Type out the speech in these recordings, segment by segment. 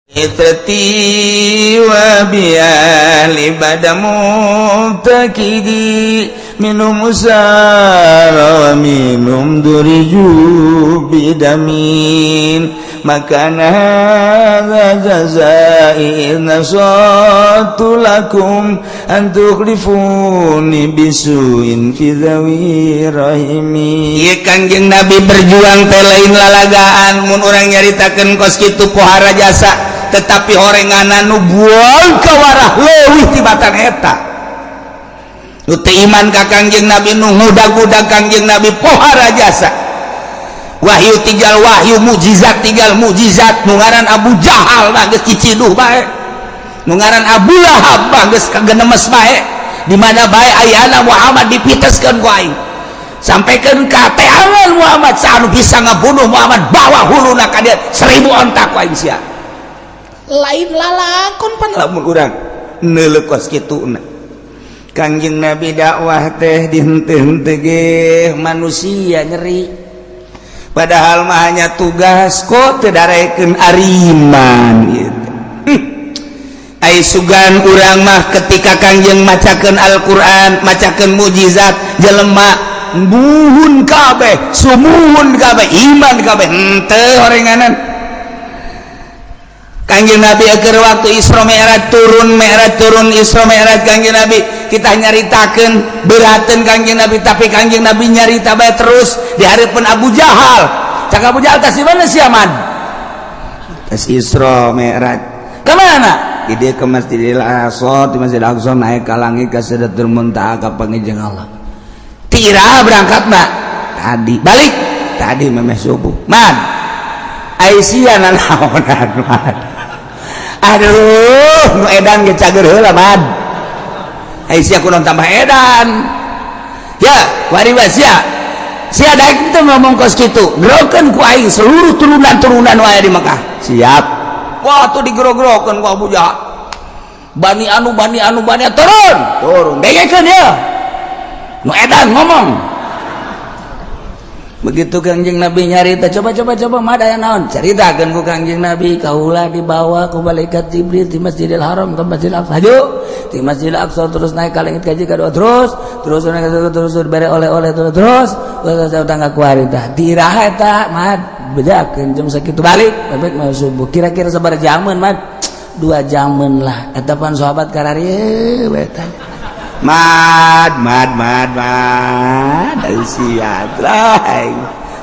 Itrati wa biali bada mubtakidi minum usara wa minum duriju bidamin makana hadza jazai nasatu lakum an tukhlifuni bisuin fi dhawi rahimi. Ieu Kangjeng Nabi berjuang teh lain lalagaan. Mun urang nyaritakeun kos kitu pohara jasa, tetapi horenganan nu buang kawarah leuwih tibatan eta nu teu iman ka Kangjeng Nabi, nu ngudag-udag Kangjeng Nabi pohara jasa. Wahyu tinggal wahyu, mukjizat tinggal mukjizat. Nu ngaran Abu Jahal mah geus ciciduh bae, nu ngaran Abu Lahab mah geus kagenemes bae. Di mana bae ayana Muhammad dipiteskeun ku aing, sampaikan ka teangan Muhammad. Saha bisa ngabunuh Muhammad, bawa huluna ka dia 1000 onta ku aing sia. Lain lalakon pan lamun urang neuleuh kos kituna. Kangjeng Nabi dakwah teh dihenteu-henteu ge manusia nyeri, padahal mah hanya tugas kok teu darekeun ariman gitu. Ai sugan urang mah ketika Kangjeng macakeun Al-Qur'an, macakeun mukjizat, jelema buhun kabeh, sumuhun kabeh, iman kabeh. Henteu horenganan. Kangjeng Nabi keur waktu Isra Mi'raj turun, Mi'raj turun, Isra Mi'raj Kangjeng Nabi kita nyaritakeun berateun Kangjeng Nabi, tapi Kangjeng Nabi nyarita bae terus di hareupeun Abu Jahal. Cak Abu Jahal, "Tas di mana sia, Man?" "Tas Isra Mi'raj." "Kemana?" "Di dia ke Masjidil Aqsa, di Masjid Aqsa naik ke langit ke Sidratul Muntaha ka panggih Allah." "Tira berangkat, Mbak?" "Tadi." "Balik?" "Tadi memeh subuh." "Man, Aisyah nanaonan, Man?" "Aduh, nu edan ge cager heula, Man. Aisyah kunaon tambah edan ya wari sia sia daek teu ngomong kos kitu, gerokeun ku aing seluruh turunan-turunan wae di Mekah." "Siap." Wah, tuh digerok-gerokeun ku Abu Jahal. Bani anu, bani anu, bani anu, turun turun, dengekeun ya nu edan ngomong. Begitu Kangjeng Nabi nyarita, "Coba, coba, coba, mah aya naon?" Caritakeun ku Kangjeng Nabi, "Kaula dibawa ku malaikat Jibril di Masjidil Haram ke Masjidil Aqsa, haju di Masjidil Aqsa, terus naik ka langit kaji kadua, terus terus naik terus, terus bere oleh-oleh, terus terus terus tangga kuari. Tah tiraha eta, Mad?" "Bejakeun jam sakitu balik balik mau subuh." "Kira-kira sabaraha jaman, Mad?" "2 jaman lah." Eta pan sahabat kararieu eta. "Mad, mad, mad, mad, sia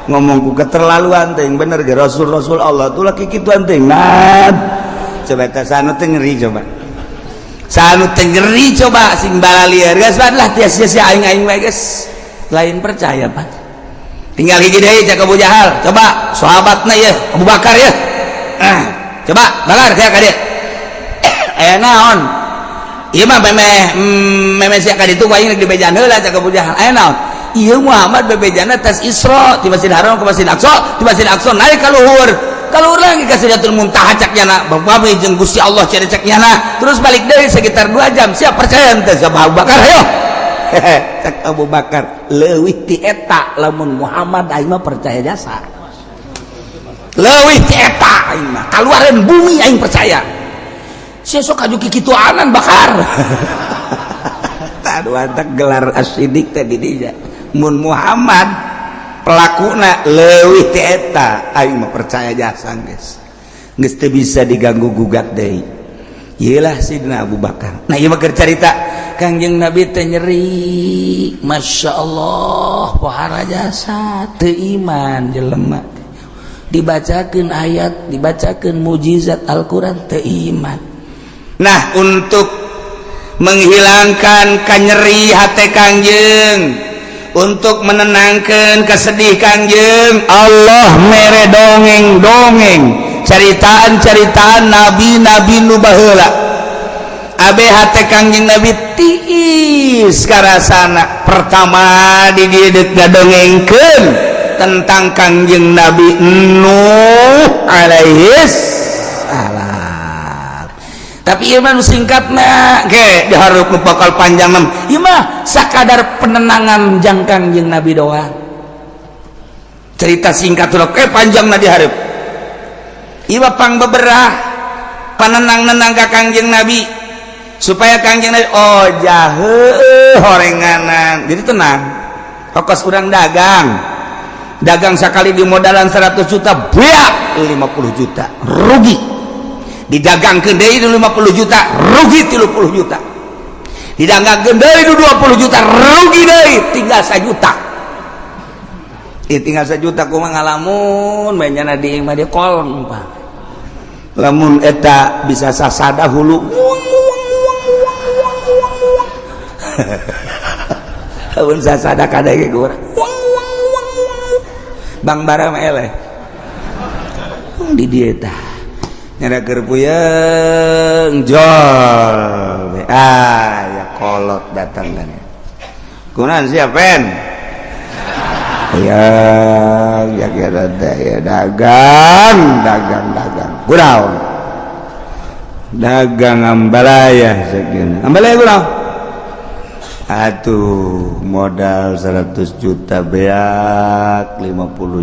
ngomong ku keterlaluan teh bener ge rasul rasul Allah tuh laki kituan teh, Mad." Coba teh sanu teh ngeri, coba sanu teh ngeri, coba sing balalieur geus lah tia sia aing aing wae geus lain percaya. Pak, tinggal hiji deui. Cak Abu Jahal, "Coba sahabatna ya Abu Bakar ya. Ah, coba Bakar ka dieu, aya naon ieu mah memeh memeh sia ka ditu ku aing rek dibejaan heula." Cak Abu Jahal, "Aya naon ieu? Muhammad bebejana tas Isra di Masjid Haram ke Masjid Aqsa, di Masjid Aqsa naik ka luhur, ka luhur lagi ka Sidratul Muntaha, cak nyana bapak jeung Gusti Allah cek cek nyana, terus balik deui sekitar 2 jam. Siap percaya henteu?" Siap, Abu Bakar, ayo. Cak Abu Bakar, "Leuwih ti eta lamun Muhammad aing mah percaya jasa. Leuwih ti eta aing mah kaluareun bumi aing percaya. Sia sok aju kikituanan, Bakar." Aduh, gelar as-Siddiq teh di dinya. Mun Muhammad pelakuna leuwih ti eta aing mah percaya jasa geus. Geus teu bisa diganggu gugat deui. Iyalah Sidina Abu Bakar. Nah, ieu mah keur carita Kangjeng Nabi teh nyeri, Masya Allah, pohara jasa teu iman jelema. Dibacakeun ayat, dibacakeun mujizat Al-Qur'an, teu iman. Nah, untuk menghilangkan kanyeri hati Kangjeng, untuk menenangkan kesedih Kangjeng, Allah mere dongeng-dongeng, ceritaan-ceritaan nabi-nabi nu baheula. Abe hate Kangjeng Nabi tiis karasana. Pertama di dieu ngadongengkeun tentang Kangjeng Nabi Nuh alaihis salam. Tapi ieu mah nu singkatna ge dihareup nu bakal panjang mah. Ieu mah sakadar penenangan jang Kangjeng Nabi doang. Cerita singkat ulah panjang na dihareup. Ieu mah pang beberah. Panenang-nenang ka Kangjeng Nabi supaya Kangjeng Nabi, oh jahe horenganan, jadi tenang. Fokus urang dagang, dagang sekali di modalan 100 juta, beak 50 juta rugi. Didagangkeun deui 50 juta, rugi 30 juta. Didagangkeun deui 20 juta, rugi deui, tinggal 1 juta. Ih, tinggal 1 juta kumaha ngalamun bae nyana di imah dia kolong, Pak. Lamun eta bisa sasada hulu uang uang uang uang uang uang uang. Lamun sasada kadege urang uang uang uang uang. Bang bara mah eleh di dieu tah nyana keur puyeng jol ah ya kolot datang kan kunaon sia pen ya ya kira ya dagang dagang dagang kunaon dagang ambalaya sekian ambalaya kunaon atuh modal 100 juta beak 50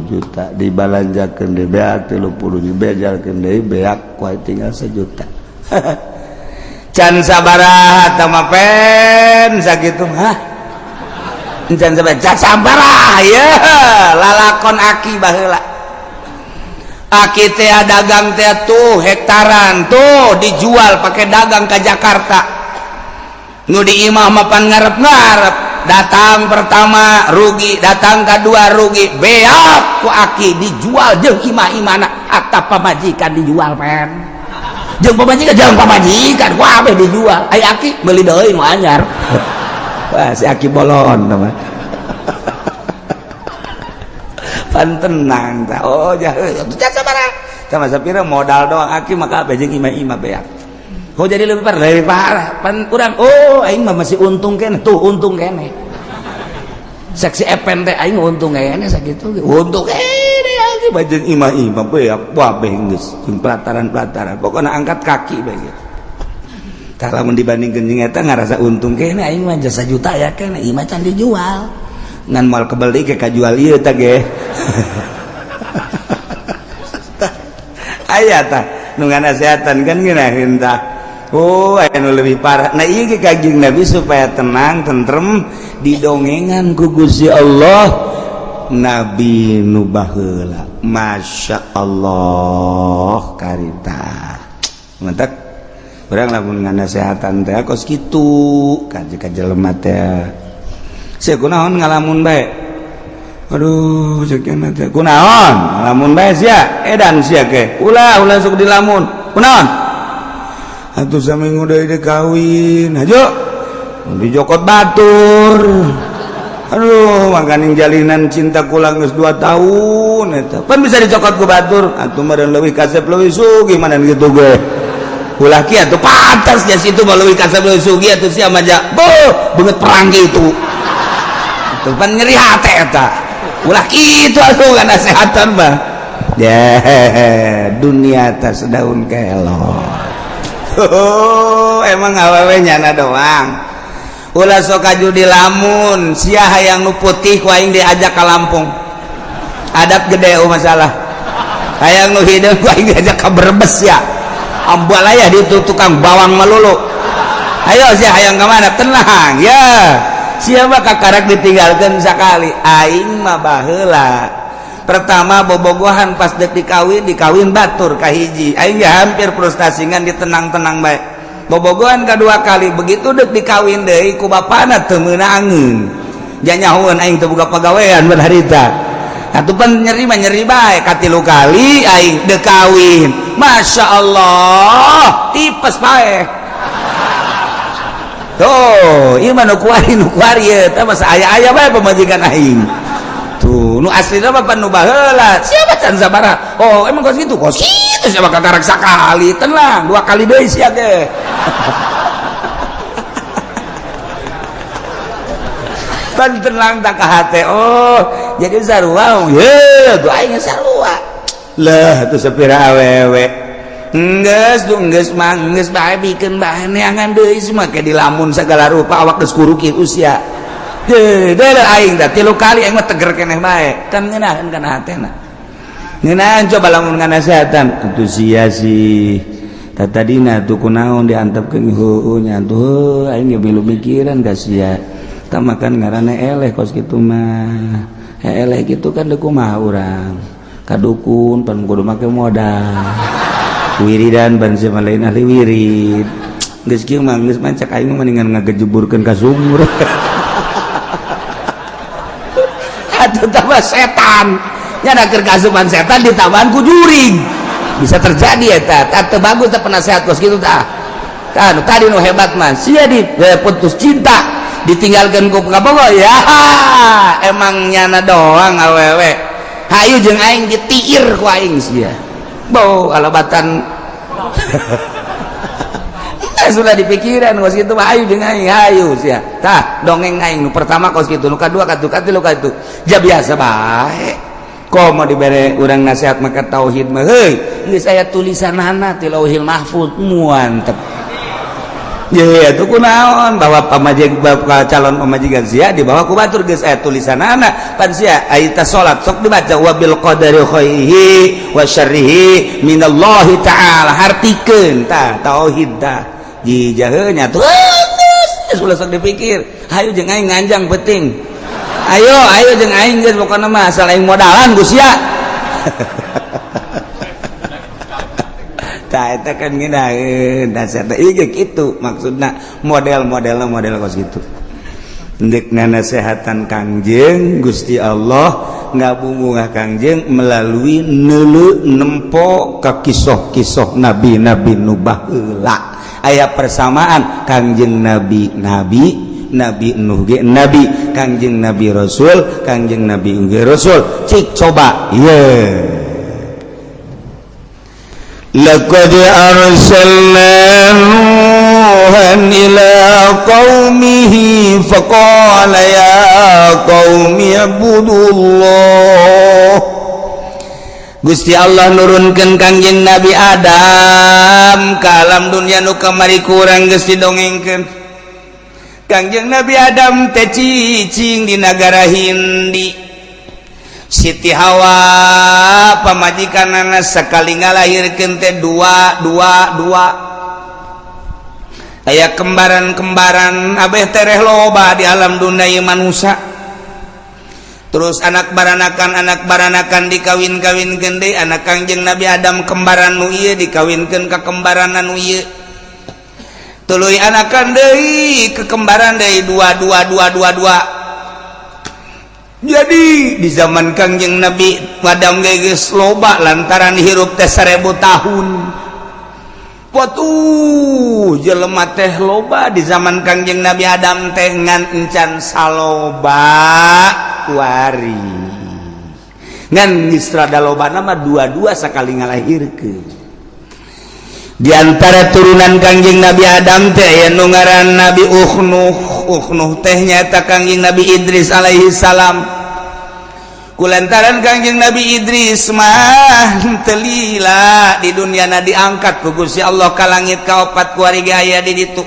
juta dibalanjakeun deui beak 30 juta bejalkeun deui beak kuai tinggal 1 juta. Can sabaraha tah mah pen sakitu mah can sabaraha, can sabaraha ya lalakon aki baheula. Aki teh dagang teh tuh hektaran tuh dijual pakai dagang ke Jakarta. Nu di imah mapan ngarep-ngarep, datang pertama rugi, datang kedua rugi, beak ku aki dijual jeung imah-imahna, hatta pamajikan dijual pen jeung pamajikan, jeung pamajikan kabeh dijual. Ai aki meuli deui nu anyar. Wah, si aki bolon mah pan tenang tah. Oh jahe atuh sabaraha sama sapira modal doang aki maka kabeh jeung imah-imah beak. Kok jadi lebih parah, lebih parah pan kurang. Oh aing mah masih untung kene tuh, untung kene seksi epen teh aing untung kene sakitu untung kene aki bajeng imah-imah beak kabeh geus jeung pelataran-pelataran pokona angkat kaki bae gitu. Tah lamun dibandingkeun jeung eta ngarasa untung kene aing mah jasa juta ya kene imah can dijual ngan moal kebeli ke kajual ieu tah ge. Aya tah nu nganasehatan kan ngeunaheun tah. Oh, anu lebih parah. Nah, ieu ge Kangjeng Nabi supaya tenang, tentrem didongengan ku Gusti Allah Nabi nu baheula. Masya Allah karita. Mantak urang lamun nganasehatan teh kos kitu ka jelema teh. Sia kunaon ngalamun bae? Aduh, ceuk teh kunaon? Ngalamun bae sia, edan sia ke. Ulah ulah sok dilamun. Kunaon? Atuh saminggu deui dek kawin, hajo dijokot batur. Aduh, makaning jalinan cinta kula geus 2 tahun eta. Pan bisa dicokot ku batur, atuh meureun leuwih kasep leuwih sugih mana gitu ge. Ulah kieu atuh pantas nya situ mah leuwih kasep leuwih sugih atuh sia mah ja. Beuh, beungeut perang kitu. Atuh pan nyeri hate eta. Ulah kitu atuh nasehatan mah. Ya, dunia atas daun kelor. Oh, emang awewe nyana doang. Ulah sok kaju di lamun, sia hayang nu putih ku aing diajak ka Lampung. Adat gede oh masalah. Hayang nu hideung ku aing diajak ka Brebes ya. Ambalaya di tukang bawang melulu. Ayo sia hayang ka mana? Tenang ya. Sia mah kakarak ditinggalkeun sakali. Aing mah baheula. Pertama bobogohan pas dek dikawin, dikawin batur kahiji aing ya hampir frustasi ngan ditenang-tenang bae. Bobogohan kedua kali begitu dek dikawin deui ku bapana teu meunangeun janyahoeun aing teu boga pagawean ban harita atuh pan nyeri mah nyeri bae. Katilu kali aing dek kawin, Masya Allah tipes bae tuh. Ieu mah nu kuari nu kuari eta mah aya-aya bae pamajikan aing tuh nu aslina mah pan nu baheula siapa can sabaraha. Oh emang kos kitu kos kitu siapa kakarak sakali tenang 2 kali deui sia ge. Pan tenang tak ka hate. Oh jadi sarua ye tuh aing sarua lah tuh sapira awewe geus tuh geus mah geus bae bikeun bae neangan deui semua ke dilamun segala rupa awak geus kuruki usia. Deh, aing dah 3 kali aing mah teger keneh bae. Kan ngeunaheun kana hatena. Ngeunaheun coba lamun nganasehatan atuh sia sih. Tah tadina tuh kunaon diantepkeun heueuh nya tuh aing ge milu mikiran ka sia. Tah makan ngaranna eleh kos kitu mah. Eleh gitu kan deuk kumaha urang. Ka dukun pan kudu make modal. Wiridan ban sia mah lain ahli wirid. Geus kieu mah geus mah cek aing mah mendingan ngagejeburkeun ka sumur. Atuh tambah setan. Nya da keur kasupan setan ditambahan ku jurig. Bisa terjadi eta. Tah teu bagus teh penasehat kos kitu tah. Tah nu tadi nu hebat mah sia di putus cinta ditinggalkeun ku kabogoh ya emang nyana doang awewe. Hayu jeung aing ditiir ku aing sia. Bau alabatan. Sudah dipikiran kos kitu mah hayu jeung aing hayu sia. Tah dongeng aing nu pertama kos kitu, nu kadua katu katilu katu. Ja biasa bae. Komo dibere urang nasihat maka tauhid mah heuy geus aya tulisanana ti Lauhil Mahfuz muantep. Ye atuh kunaon bahwa pamajig calon pamajikan sia dibawa ku batur geus aya tulisanana pan sia ari ta salat sok dibaca wabil qadari khairihi wa syarrihi minallahi ta'ala hartikeun tah tauhid tah jijaheunya nya tuh geus ulah sok dipikir hayu jeung aing nganjang penting ayo ayo jeung aing geus pokona mah asal aing modalan ku sia. Tah eta kan ngeunaheun dasar teh ieu kitu maksudna model-modelna model kos kitu. Ndek nasehatan Kangjeng Gusti Allah ngabungah Kangjeng melalui neuleu nempo ka kisoh-kisoh nabi-nabi nu baheula. Aya persamaan Kangjeng Nabi nabi, Nabi Nuh ge nabi, Kangjeng Nabi Rasul, Kangjeng Nabi ge Rasul. Cik coba ye. Laqad arsalna Nuhan ila qaumihi faqala ya qaumi ibudullah. Gusti Allah nurunkeun Kangjeng Nabi Adam ka alam dunya nu kamari kurang geus didongengkeun. Kangjeng Nabi Adam teh cicing di nagara Hindi. Siti Hawa pamajikanana sakali ngalahirkeun teh dua dua dua. Aya kembaran-kembaran abeh tereh loba di alam dunia ieu manusia. Terus anak baranakan dikawin-kawinkeun deui anak Kangjeng Nabi Adam kembaran nu ieu dikawinkeun ka kembaran nu ieu. Tuluy anakan deui ke kembaran deui dua dua dua dua dua. Jadi di zaman Kangjeng Nabi Adam geus loba lantaran hirup teh 1000 tahun. Watuh jelema teh loba di zaman Kangjeng Nabi Adam teh ngan encan saloba kuari. Ngan geus rada lobana mah dua-dua sakali ngalahirkeun. Di antara turunan Kangjeng Nabi Adam teh aya nu ngaran Nabi Ukhnuh. Ukhnuh teh nyaeta Kangjeng Nabi Idris alaihi salam. Kulantaran Kangjeng Nabi Idris mah teu lila di dunyana diangkat ku Gusti Allah ka langit kaopat kuari ge aya di ditu.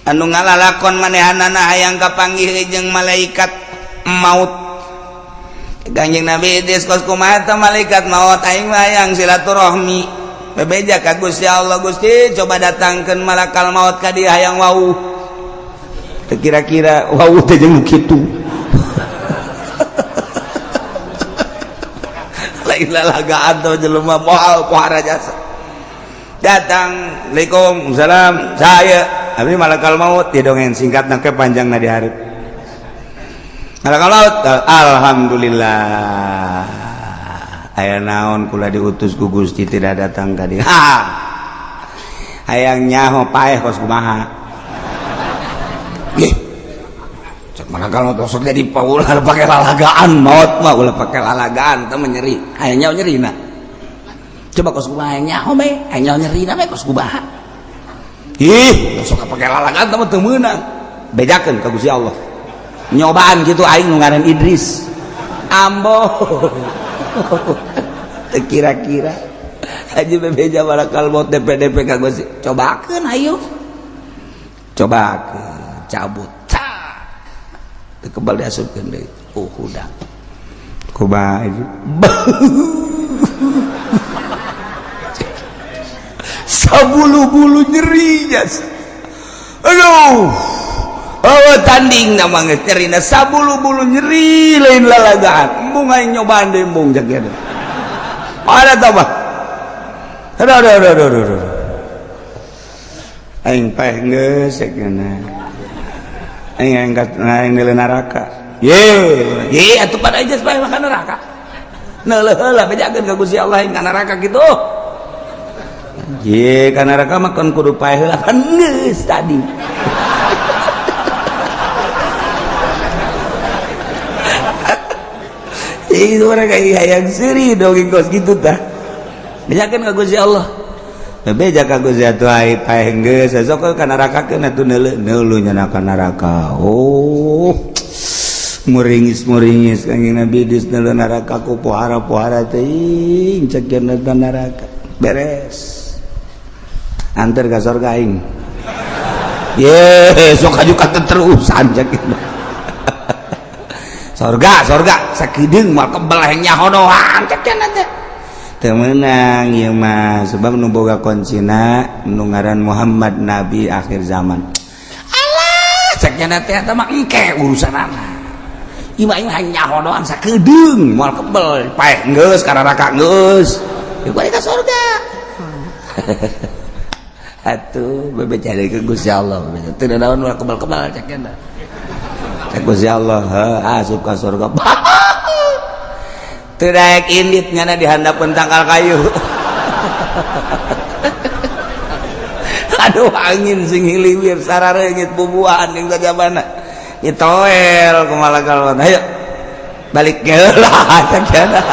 Anu ngalalakon manehanana hayang kapanggih jeung malaikat maut. Kangjeng Nabi Idris kos kumaha teh malaikat maut aing mah hayang silaturahmi. Bebeja ka Gusti Allah, Gusti coba datangkeun malakal maut ka dieu hayang wau. Teu kira-kira wau teh jeung kitu. Lain lalagaan teh jelema moal pohara jasa. Datang, Assalamualaikum, salam, saya abdi malakal maut didongeng singkatna ke panjangna di hareup. Malakal maut, alhamdulillah. Aya naon kula diutus ku Gusti tidak datang ka dieu. Hayang nyaho paeh kos kumaha. Ih. Cek malakal maut sok jadi paulah pake lalagaan maut mah ulah pake lalagaan teh nyeri. Hayang nyaho nyerina. Coba kos kumaha hayang nyaho bae, hayang nyaho nyerina bae kos kumaha. Ih, sok pake lalagaan teh mah teu meunang. Bejakeun ka Gusti Allah. Nyobaan kitu aing nu ngaran Idris. Ambo. Kira-kira aja bebeja malakal maut DP-DP ka Gusti. Cobakeun ayo. Cobakeun, cabut. Teu kebal diasupkeun deui. Oh, udah. Kumaha itu? Sabulu-bulu nyeri jas. Aduh. Oh, tanding nama geus nyerina sabulu-bulu nyeri lain lalagaan. Embung aing nyobaan deui embung cek kieu. Ada tambah. Aduh aduh aduh aduh aduh. Aing paeh geus cek. Aing angkat aing di neraka. Ye, ye atuh pada aja paeh mah ka neraka. Neuleuh heula bejakeun ka Gusti Allah aing ka neraka kitu. Ye, ka neraka mah kan kudu paeh heula kan geus tadi. Itu mereka hayang seuri dongeng kos kitu tah. Bejakeun ka Gusti Allah. Beja ka Gusti atuh aing paeh geus sok ka neraka keun atuh neuleuh neuleuh nya ka neraka. Oh. Muringis-muringis Kangjeng Nabi Idris neuleuh neraka ku pohara-pohara teuing cek cenah neraka. Beres. Anter ka sorga aing. Ye, sok aju katerusan cek. Sorga, sorga sakideung moal kebel hayang nyaho doang cek cenah teh. Teu meunang ieu mah sebab nu boga kuncina nu ngaran Muhammad nabi akhir zaman. Alah, cek cenah teh eta mah engke urusanana. Ieu mah aing hayang nyaho doang sakedeung moal kebel paeh geus ka neraka geus. Ieu balik ka sorga. Atuh bebeja deui ka Gusti Allah. Teu naon moal kebel-kebel cek cenah. Cek Gusti Allah, asup ka surga. Teu daek indit nyana di handapeun tangkal kayu. Aduh angin sing hiliwir sarareungit bubuahan jeung sajabana. Nyitoel kumaha kalon. Ayo balik heula cek cenah.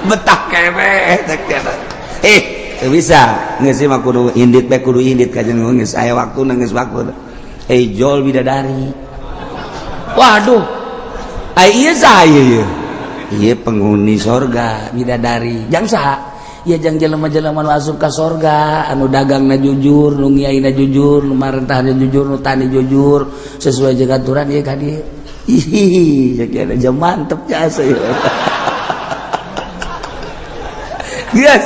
Betah keneh cek cenah. Eh, teu bisa. Geus mah kudu indit bae kudu indit ka jeung geus aya waktuna geus waktu. Eh jol bidadari. Waduh, ai ieu saha ieu? Ieu penghuni sorga bidadari. Jang saha? Ieu jang jelema-jelema nu asup ka sorga, anu dagangna jujur, nu ngiaina jujur, nu marentahna jujur, nu tani jujur, sesuai jeung aturan ieu ka dieu. Ih, cek aja mantep jasa ieu. Geus.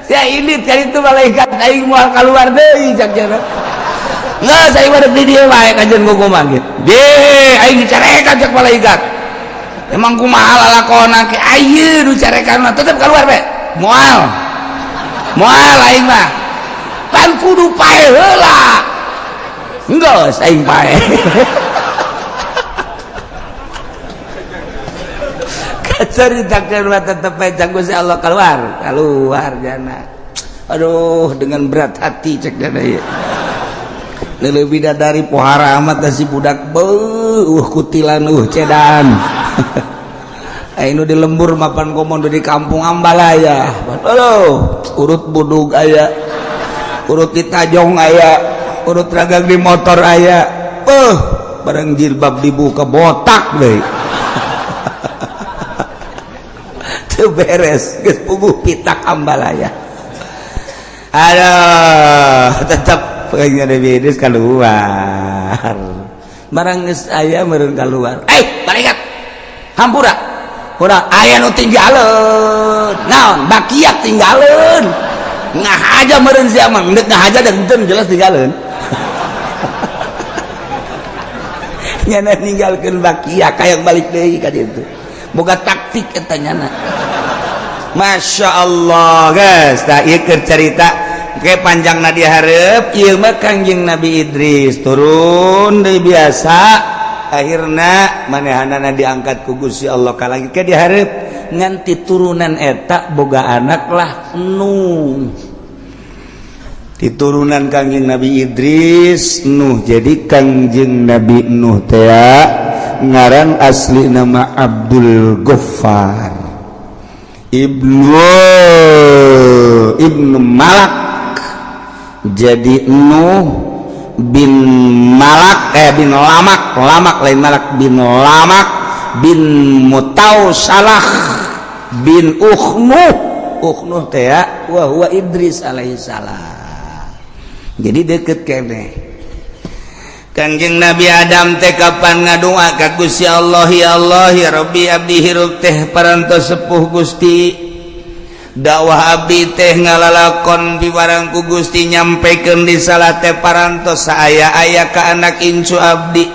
Sia indit ka ditu malaikat aing moal kaluar deui cek cenah. Nggak, saya mah di dieu wae kajian kumaha gitu. Deh, aing dicarekan cek malaikat. Emang kumaha lalakona ke ayeuna nu carekan mah tetep keluar be. Moal. Moal aing mah. Pan kudu pae heula. Geus aing pae. Kacaritakeun mah tetep bae cek Gusti Allah keluar. Keluar jana. Aduh, dengan berat hati cek jana ieu. Lebih dari pohara amat si budak beuh kutilan cedan. Aing nu di lembur mapan komodo di kampung Ambalaya. Aduh, urut budug aya, urut di tajong aya, urut ragang di motor aya. Beuh, barang jilbab dibuka botak deui. Teu beres, geus puguh pitak Ambalaya. Aduh, tetep pengen Nabi Idris keluar. Barang geus aya meureun keluar. Eh, malaikat. Hampura. Urang aya nu tinggaleun. Naon? Bakiak tinggaleun. Ngahaja meureun sia mah, endek ngahaja da henteu jelas tinggaleun. Nyana ninggalkeun bakiak hayang balik deui ka ditu. Boga taktik eta nyana. Masya Allah, guys. Tah ieu keur carita ke panjang na dihareup ieu mah Kangjeng Nabi Idris turun deui biasa akhirna manehanana diangkat ku Gusti Allah ka langit ke dihareup nganti turunan eta boga anak lah Nuh. Diturunan Kangjeng Nabi Idris Nuh. Jadi Kangjeng Nabi Nuh teh ngaran asli nama Abdul Ghaffar Ibnu Malak. Jadi Nuh bin Malak bin Lamak, Lamak lain Malak, bin Lamak bin Mutausalah bin Ukhnuh. Ukhnuh teh wa huwa Idris alaihi salam. Jadi deket kene. Kangjeng Nabi Adam teh kapan ngadua ka Gusti Allah, ya Allah ya Rabbi abdi hirup teh parantos sepuh Gusti. Dakwah abdi teh ngalalakon piwarang ku Gusti, nyampekeun risalah teh parantos saaya-aya ka anak incu abdi.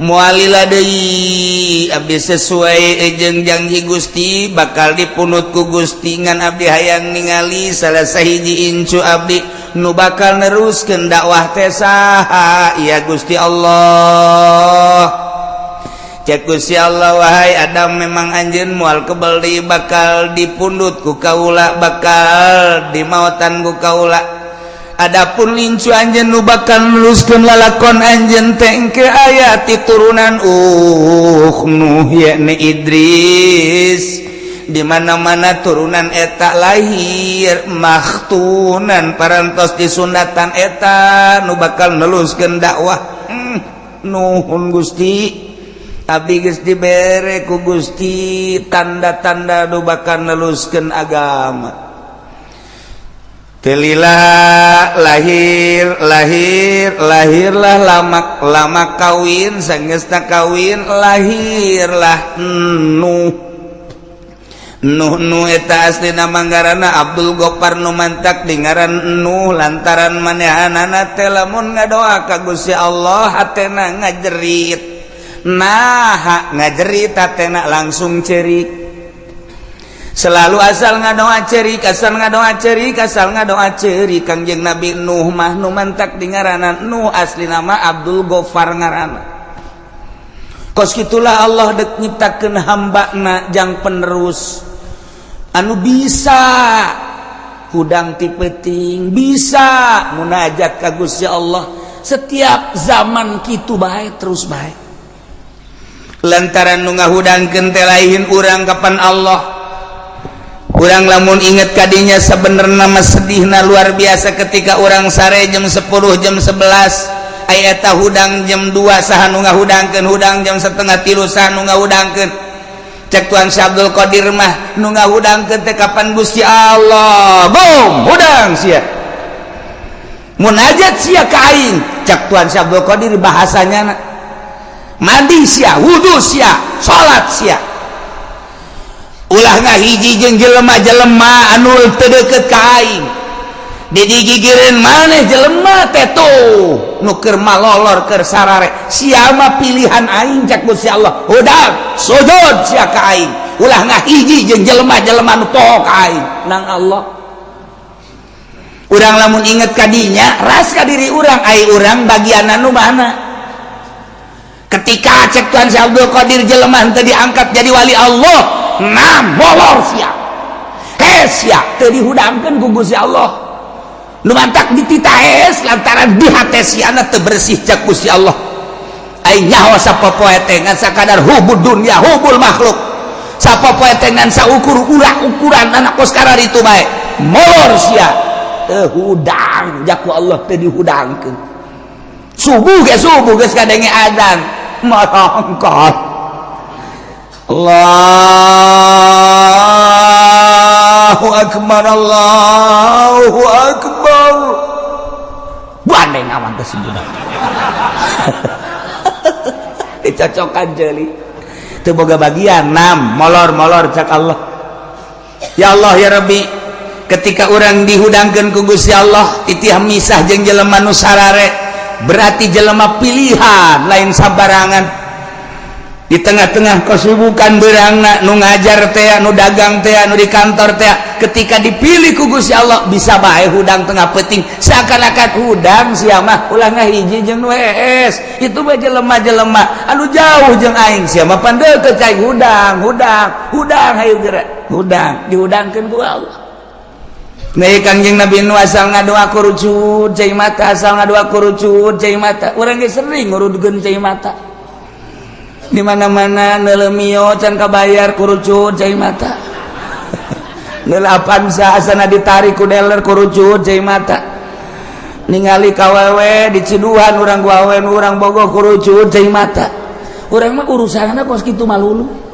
Moal lila deui, abdi sesuai jeung janji Gusti, bakal dipundut ku Gusti. Ngan abdi hayang ningali salah sahiji incu abdi nu bakal neruskeun dakwah teh saha ya, Gusti Allah? Cek Gusti Allah, "Wahai Adam, memang anjeun moal kebel deui, bakal dipundut ku kaula, bakal dimaotan ku kaula. Adapun incu anjeun nu bakal neruskeun lalakon anjeun teh engke aya ti turunan Nuh, yakni Idris. Di mana-mana turunan eta lahir makhtunan, parantos disunatan, eta nu bakal neruskeun dakwah." Nuhun, Gusti. Abdi geus dibere ku Gusti tanda-tanda nu bakal neruskeun agama. Teu lila lahir lahir lahirlah Lamak. Lamak kawin, sanggeusna kawin lahirlah Nuh. Nuh nu eta asli nama ngaranna Abdul Gopar, nu mantak di ngaran Nuh lantaran manehanana teh lamun ngadoa ka Gusti Allah hatena ngajerit. Nah, ngajerit hatena langsung cerik selalu, asal ngadoa cerik, asal ngadoa cerik, asal ngadoa cerik. Kangjeng Nabi Nuh mah nu mantak di ngaranan Nuh, asli nama Abdul Gofar ngaranna. Kos gitulah Allah dek nyiptakeun hambana jang penerus anu bisa hudang ti peuting, bisa munajat ka Gusti Allah setiap zaman. Kitu bae terus bae, lantaran nu ngahudangkeun teh lain urang, kapan Allah. Urang lamun inget kadinya sebenarnya mah sedihna luar biasa. Ketika urang sare jam 10, jam 11, aya eta hudang jam 2, saha nu ngahudangkeun? Hudang jam 2.30, saha nu ngahudangkeun? Cek Tuan Syekh Abdul Qadir mah, nu ngahudangkeun teh kapan Gusti Allah. Bom hudang sia, munajat sia ka aing, cek Tuan Syekh Abdul Qadir bahasanya. Mandi sia, wudu sia, salat sia, ulah ngahiji jeung jelema-jelema anu teu deukeut ka aing. Digigireun maneh jelema teh tuh nu keur malolor, keur sarare, sia mah pilihan aing, cek Gusti Allah. Hudang, sujud sia ka aing, ulah ngahiji jeung jelema-jelema nu poho ka aing. Nang Allah, urang lamun inget kadinya ras ka diri urang, ai urang bagian anu mana? Ketika cek Tuan Syekh Abdul Qadir, jelema teu diangkat jadi wali Allah, nah molor sia, hes sia, teu dihudangkeun ku Gusti Allah. Nu mantak dititahes lantaran di hate siana teu bersih, cek Gusti Allah. Ai nyaho sapopoe teh ngan sakadar hubud dunya, hubul makhluk. Sapopoe teh ngan saukur urak ukuran anak kos itu bae. Molor sia, teu hudang jaku Allah, teu dihudangkeun. Subuh ge, subuh geus kadenge adzan marangkat, Allahu akbar, Allahu akbar, bandeng awan teh budak dicocokan jeli teu boga bagian. Nam molor molor, cak Allah. Ya Allah, ya Rabbi, ketika orang dihudangkeun ku Gusti Allah titih misah jeung jelema nu sarare, berarti jelema pilihan, lain sabarangan. Di tengah-tengah kesibukan berangna, nu ngajar teh, nu dagang teh, nu di kantor teh, ketika dipilih ku Gusti Allah bisa bae hudang tengah peuting, seakan-akan hudang sia mah, ulah ngahiji jeung nu hees, itu mah jelema-jelema anu jauh jeung aing, sia mah pan deukeut ka aing. Hudang, hudang, hudang, hayu geura hudang, dihudangkeun ku Allah. Nah, Kangjeng Nabi nu asal ngadoa kurucut cai mata, asal ngadoa kurucut cai mata. Urang ge sering ngurudkeun cai mata. Di mana-mana neuleuh Mio can kabayar, kurucut cai mata. Neuleuh Avanza asana ditarik ku dealer, kurucut cai mata. Ningali kawewe diciduhan urang ku awewe urang bogoh, kurucut cai mata. Urang mah urusanna kos kitu malulu.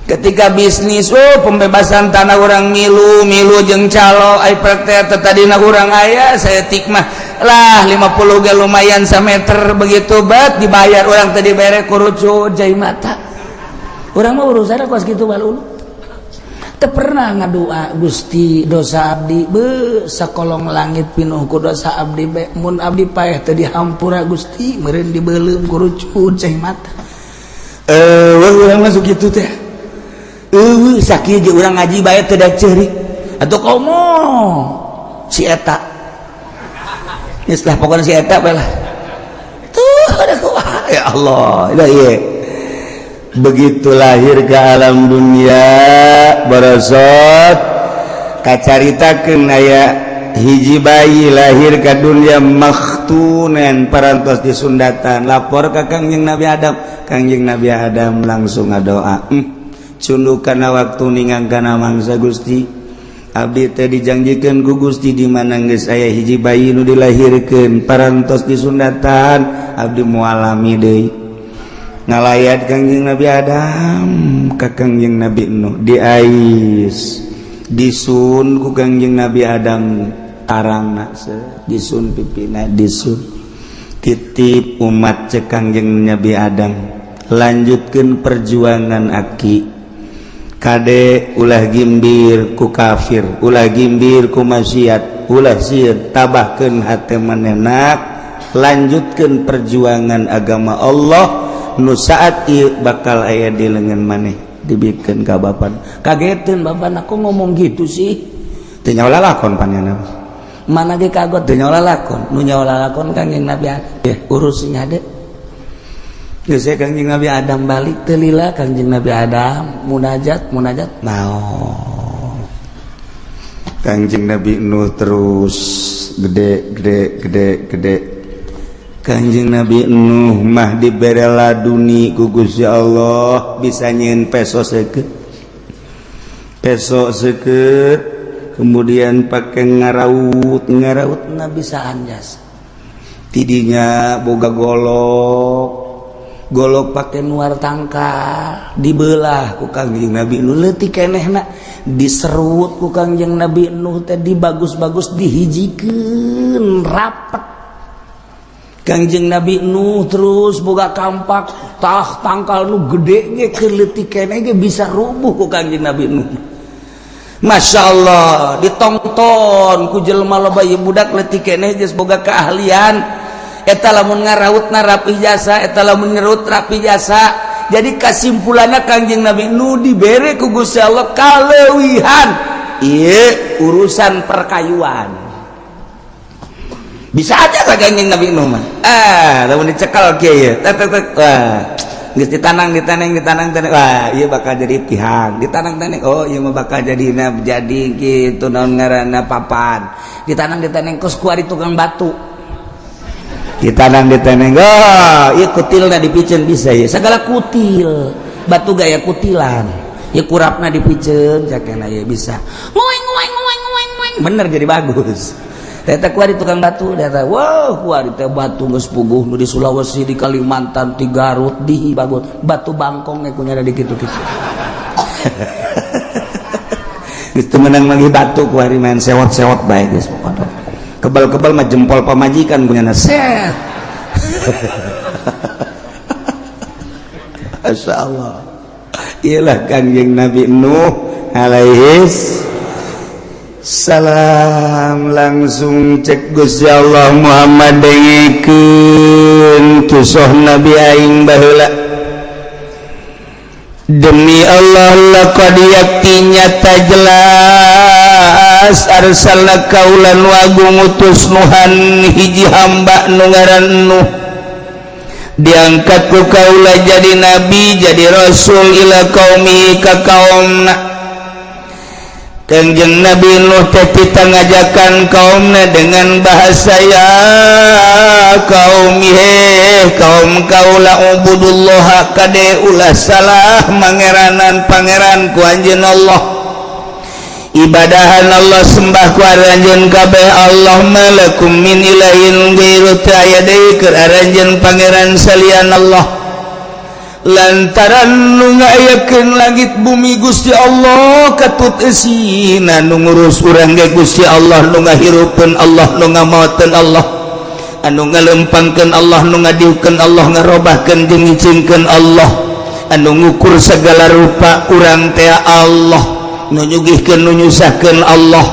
Ketika bisnis, oh, pembebasan tanah orang milu milu jeung calo, ai praktek tadina urang aya saya tikmah lah 50 ge lumayan sameter. Begitu bet dibayar orang tadi bere, kurucut cai mata. Urang mah urusanna kos kitu malulu. Teu pernah ngadua, "Gusti, dosa abdi be sakolong langit pinuh ku dosa abdi be. Mun abdi paeh teu dihampura Gusti, meureun dibeuleum ku rucut cai mata." Eh, urang masuk kitu teh. Eueuh, sakieu ge urang ngaji bae teu da ceurik atuh. Komo si eta geus lah, pokoknya si eta bae lah tuh. Ada kumaha, ya Allah. Dah ieu begitu lahir ke alam dunia, barosot kacaritakeun aya hiji bayi lahir ke dunia makhtunan, parantos disundatan. Lapor ke Kangjeng Nabi Adam. Kangjeng Nabi Adam langsung ngadoa, cunduk kana waktu ningang kana mangsa, "Gusti, abdi teh dijanjikeun ku Gusti di mana geus aya hiji bayi nu dilahirkeun parantos disundatan, abdi moal lami deui." Ngalayat Kangjeng Nabi Adam ka Kangjeng Nabi Nuh, diais, disun ku Kangjeng Nabi Adam tarangna, disun pipina, disun. "Titip umat," cek Kangjeng Nabi Adam, "lanjutkan perjuangan aki. Kade, ulah gimbir ku kafir, ulah gimbir ku maksiat, ulah sieun, tabahkeun hate manehna, lanjutkan perjuangan agama Allah nu saat ieu bakal aya di lengan maneh." Dibikeun ka bapak. Kagetin bapak, aku ngomong gitu sih. Teu nyaho lalakon panjana mana ge kagot, teu nyaho lalakon. Nu nyaho lalakon Kangjeng Nabi Adam. Ya urus nya de. Geus, Kangjeng Nabi Adam balik. Teu lila Kangjeng Nabi Adam munajat, munajat naon. Kangjeng Nabi Nuh terus gede, gede, gede, gede. Kanjeng Nabi Nuh mah dibere laduni ku Gusti Allah, bisa nyieun peso seukeut, peso seukeut, kemudian pakai ngaraut, ngaraut na bisa anjas. Tidinya boga golok, golok pakai nuar tangkal, dibelah ku Kangjeng Nabi Nuh, leutik kenehna diserut ku Kangjeng Nabi Nuh teh, dibagus-bagus, dihijikeun rapet. Kangjeng Nabi Nuh terus boga kampak, tah tangkal nu gede ge, keur leutik keneh ge bisa rubuh ku Kangjeng Nabi Nuh. Masya Allah, ditonton ku jelema loba. Ieu budak leutik keneh geus boga keahlian eta, lamun ngarautna rapi jasa, eta lamun ngerut rapi jasa. Jadi kesimpulannya, Kangjeng Nabi Nuh dibere ku Gusti Allah kaleuwihan ieu urusan perkayuan. Bisa aja ka Kangjeng Nabi Nuh mah. Ah, lamun dicekal kieu ye, tek tek tek, wah, geus ditanang, ditaneng, ditanang taneng, wah, ieu bakal jadi tihang. Ditanang taneng, oh, ieu mah bakal jadi jadi gitu, naon ngaranna, papan. Ditanang ditaneng, kos kuari tukang batu. Ditanang ditaneng, oh, ieu kutilna dipiceun bisa ya, segala kutil batu gaya kutilan ya, kurapna dipiceun cakena ya bisa ngoeng ngoeng ngoeng ngoeng ngoeng, bener jadi bagus. Teta kuari tukang batu data, wow, kuari teh batu geus puguh nu di Sulawesi, di Kalimantan, di Garut, di bagus batu bangkong ge kunya di kitu-kitu. Geus teu meunang manggih batu kuari, main sewot-sewot bae geus pokona. Kebal-kebal mah jempol pamajikan punya set. Masya Allah. Iyalah Kangjeng Nabi Nuh alaihi salam. Langsung cek Gusti Allah, "Muhammad, dengekeun kisah Nabi aing baheula. Demi Allah, laqad, yakti nyata jelas, arsalna, kaula nu agung ngutus, Nuhan, hiji hamba nu ngaran Nuh. Diangkat ku kaula jadi nabi, jadi rasul, ila qaumi, ka kaumna." Kangjeng Nabi Nuh teh pita ngajakan kaumna dengan bahasa, "Ya kaum, he kaum kaula, ubudullah, kade ulah salah mangeranan pangeran ku anjeun Allah, ibadahan Allah, sembah ku aranjeun kabeh Allah. Malakum min ilahin ghairu, teu aya deui keur aranjeun pangeran salian Allah, lantaran nu ngayakeun langit bumi Gusti Allah, katut eusina, nu ngurus urang ge Gusti Allah, nu ngahirupkeun Allah, nu ngamaotkeun Allah, anu ngalempangkeun Allah, nu ngadiukeun Allah, ngarobahkeun jeung ngicingkeun Allah, anu ngukur segala rupa urang teh Allah. Nu nyugihkeun, nu nyusahkeun Allah,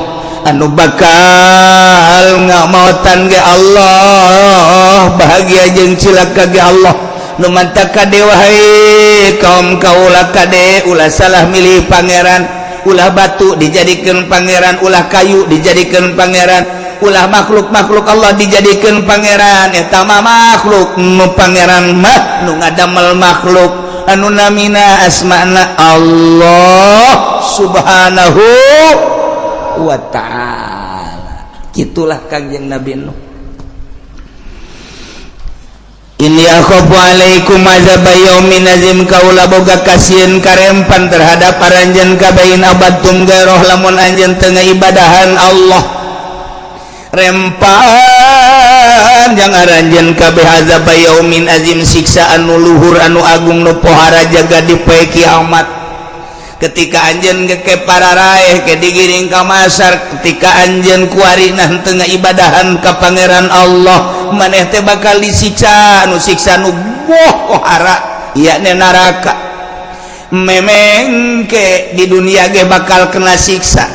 anu bakal ngamautan ge Allah, bahagia jeung cilaka ge Allah. Nu mantak kade, wahai kaum kaula, kade ulah salah milih pangeran. Ulah batu dijadikan pangeran, ulah kayu dijadikan pangeran, ulah makhluk-makhluk Allah dijadikan pangeran. Eta mah makhluk. Nu pangeran mah nu ngadamel makhluk, anu namina asmana Allah Subhanahu wa Ta'ala. Itulah Kangjeng Nabi Nuh. Inni akhafu alaikum azab yaumin azim. Kaula boga kasieun karempan terhadap aranjeun kabeh, in abadtum gairoh, lamun anjeun teu ibadahan Allah, rempan jang aranjeun kabeh azab yaumin azim, siksa anu luhur, anu agung, nu pohara jaga di poe kiamat. Ketika anjeun ke para raeh ke digiring ka masar, ketika anjeun kuari nah teu ibadahan ka Pangeran Allah, maneh teh bakal disiksa, nu siksa nu pohara, yakni neraka. Memengke di dunia ge bakal kena siksa.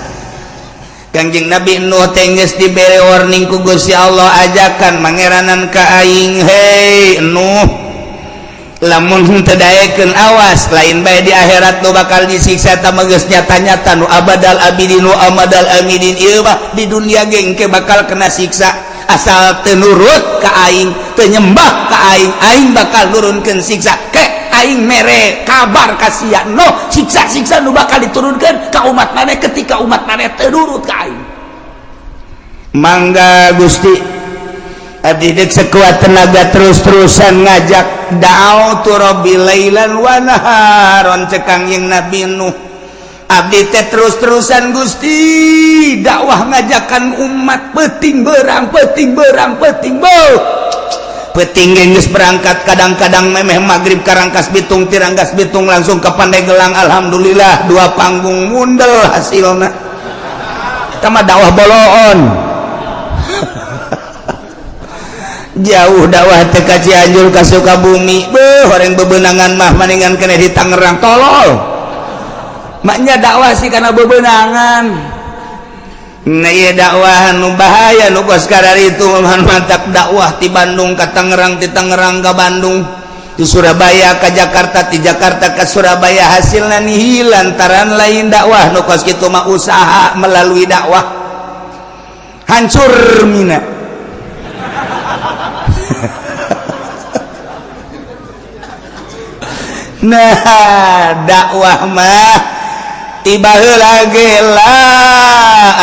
Kangjeng Nabi Nuh teh geus dibere warning ku Gusti Allah, ajakan mangeranan ka aing, "Hei Nuh, lamun teu daekeun, awas, lain bae di akhirat nu bakal disiksa, ta geus nyata-nyata nu abadal abidin nu amadal amidin. Ieu mah di dunia ge engke bakal kena siksa. Asal teu nurut ka aing, teu nyembah ka aing, aing bakal nurunkeun siksa. Ke aing mere kabar ka sia, no siksa-siksa nu bakal diturunkan ka umat maneh ketika umat maneh teu nurut ka aing." "Mangga Gusti, abdi dek sekuat tenaga terus-terusan ngajak. Da'autu rabbi lailan wa naharon," cek Kangjeng Nabi Nuh, "abdi teh terus-terusan, Gusti, dakwah ngajakan umat, peting berang, peting berang, peting beuh peting geus berangkat. Kadang-kadang memeh maghrib ka Rangkas Bitung, ti Rangkas Bitung langsung ke Pandeglang. Alhamdulillah, dua panggung mundel hasilna." Tama dakwah boloon jauh, dakwah teh ka Cianjur, ka Sukabumi. Beuh, orang bebenangan mah maningan kena di Tangerang. Tolol maknya dakwah sih karena bebenangan. Nah, iya, dakwah nu bahaya nu kos itu mantak dakwah di Bandung ke Tangerang, di Tangerang ke Bandung, di Surabaya ke Jakarta, di Jakarta ke Surabaya, hasilnya nihil lantaran lain dakwah nu kos kitu mah, usaha melalui dakwah. Hancur mina. Nah, dakwah mah tiba lagi la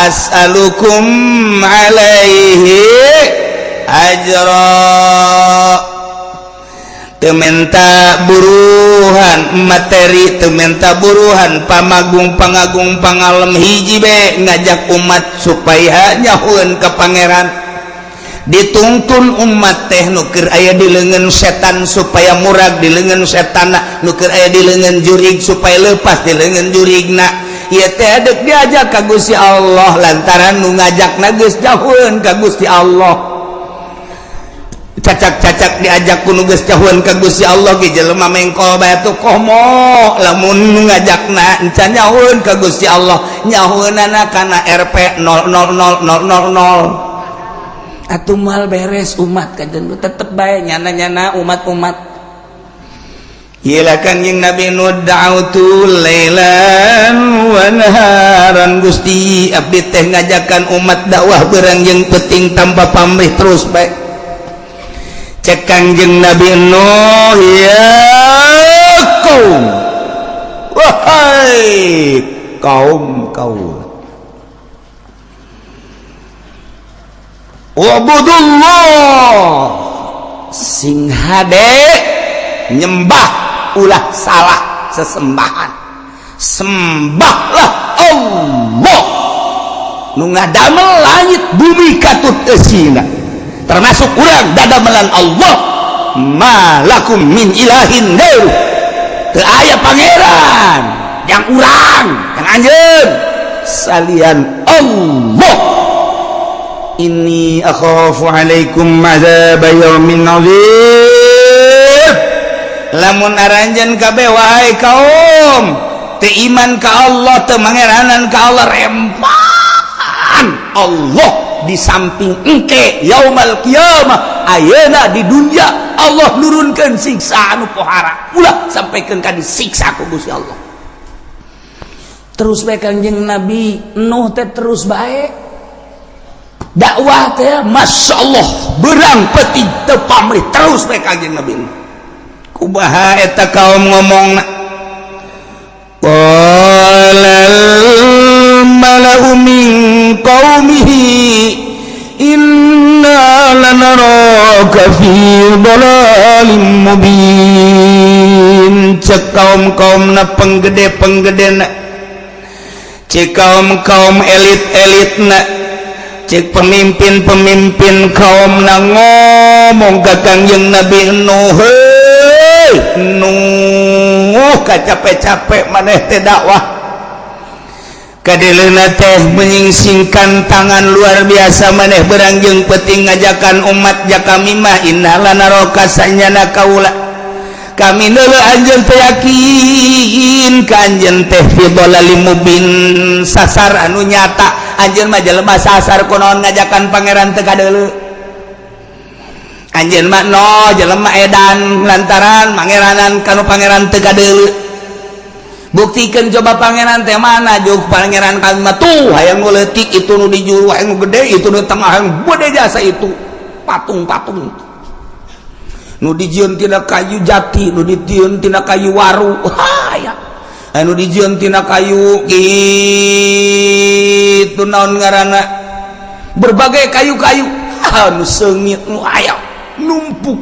as'alukum alaihi ajra, teu menta buruhan materi, teu menta buruhan pamagung, pangagung, pangalem. Hiji be, ngajak umat supaya nyahueun ka Pangeran. Dituntun umat teh nu keur aya di leungeun setan supaya murag di leungeun setan, nu keur aya di leungeun jurig supaya lepas di leungeun jurigna. Ieu teh dek diajak ka Gusti Allah lantaran nu ngajakna geus jauheun ka Gusti Allah. Cacak-cacak diajak ku nu geus jauheun ka Gusti Allah ge jelema mengkol bae tuh. Komo lamun nu ngajakna encan nyahueun ka Gusti Allah, nyahueunana kana Rp 000000, atuh mal beres umat. Kajen tetep bae nyana-nyana umat-umat. Iyalah Kangjeng Nabi Nuh, da'autu lailan wa naharan. Gusti, abdi teh ngajakan umat dakwah berang jeung penting tanpa pamrih, terus bae. Cek Kangjeng Nabi Nuh, "Ya kaum, wahai kaum kaum, ubudullah, sing hade nyembah, ulah salah sesembahan, sembahlah Allah nu ngadamel langit bumi katut eusina, termasuk urang dadamelan Allah. Malakum min ilahin ghairu, teu aya pangeran yang urang, yang anjeun salian Allah. Inni akhafu alaikum azab yaumin azim. Lamun aranjeun kabeh, wahai kaum, Teu iman ka Allah, teu mangeranan ka Allah, rempan Allah di samping engke yaumal kiamah. Ayeuna di dunia Allah nurunkeun siksa anu pohara, ulah sampaikan ka disiksa ku Gusti Allah. Terus bae Kangjeng Nabi Nuh teh, terus bae dakwah teh, Masya Allah, beurang peuting teu pamrih, terus bae Kangjeng Nabi Nuh. Kumaha eta kaum ngomongna? Qalal mala'u min qaumihi inna lanaraka fi dhalalim mubin. Cek kaum-kaum na, penggede-penggede na, cek kaum-kaum elit-elit na, cek pemimpin-pemimpin kaum na ngomong ka Kangjeng Nabi Nuh, "Hei Nuh, capek-capek maneh teh dakwah, kadeleuna teh menyingsingkan tangan luar biasa, maneh beurang jeung peuting ngajakan umat ja kami mah. Inna lanaraka, sanyana kaula, kami neuleu anjeun teh, yakin ka anjeun teh, fi dhalalim mubin, sasar anu nyata. Anjeun mah jelema sasar. Kunaon ngajakan pangeran teu kadeuleu? Anjeun mah no jelema edan lantaran mangeranan kanu pangeran teu kadeuleu. Buktikan coba pangeran teh mana. Juk pangeran kami mah tuh hayang nu leutik itu, nu di juru hayang nu gede itu, nu tengah hayang gede jasa itu patung-patung nu dijieun tina kayu jati, nu dijieun tina kayu waru, haya anu dijieun tina kayu gitu, naon ngaranna, berbagai kayu-kayu anu seungit nu aya numpuk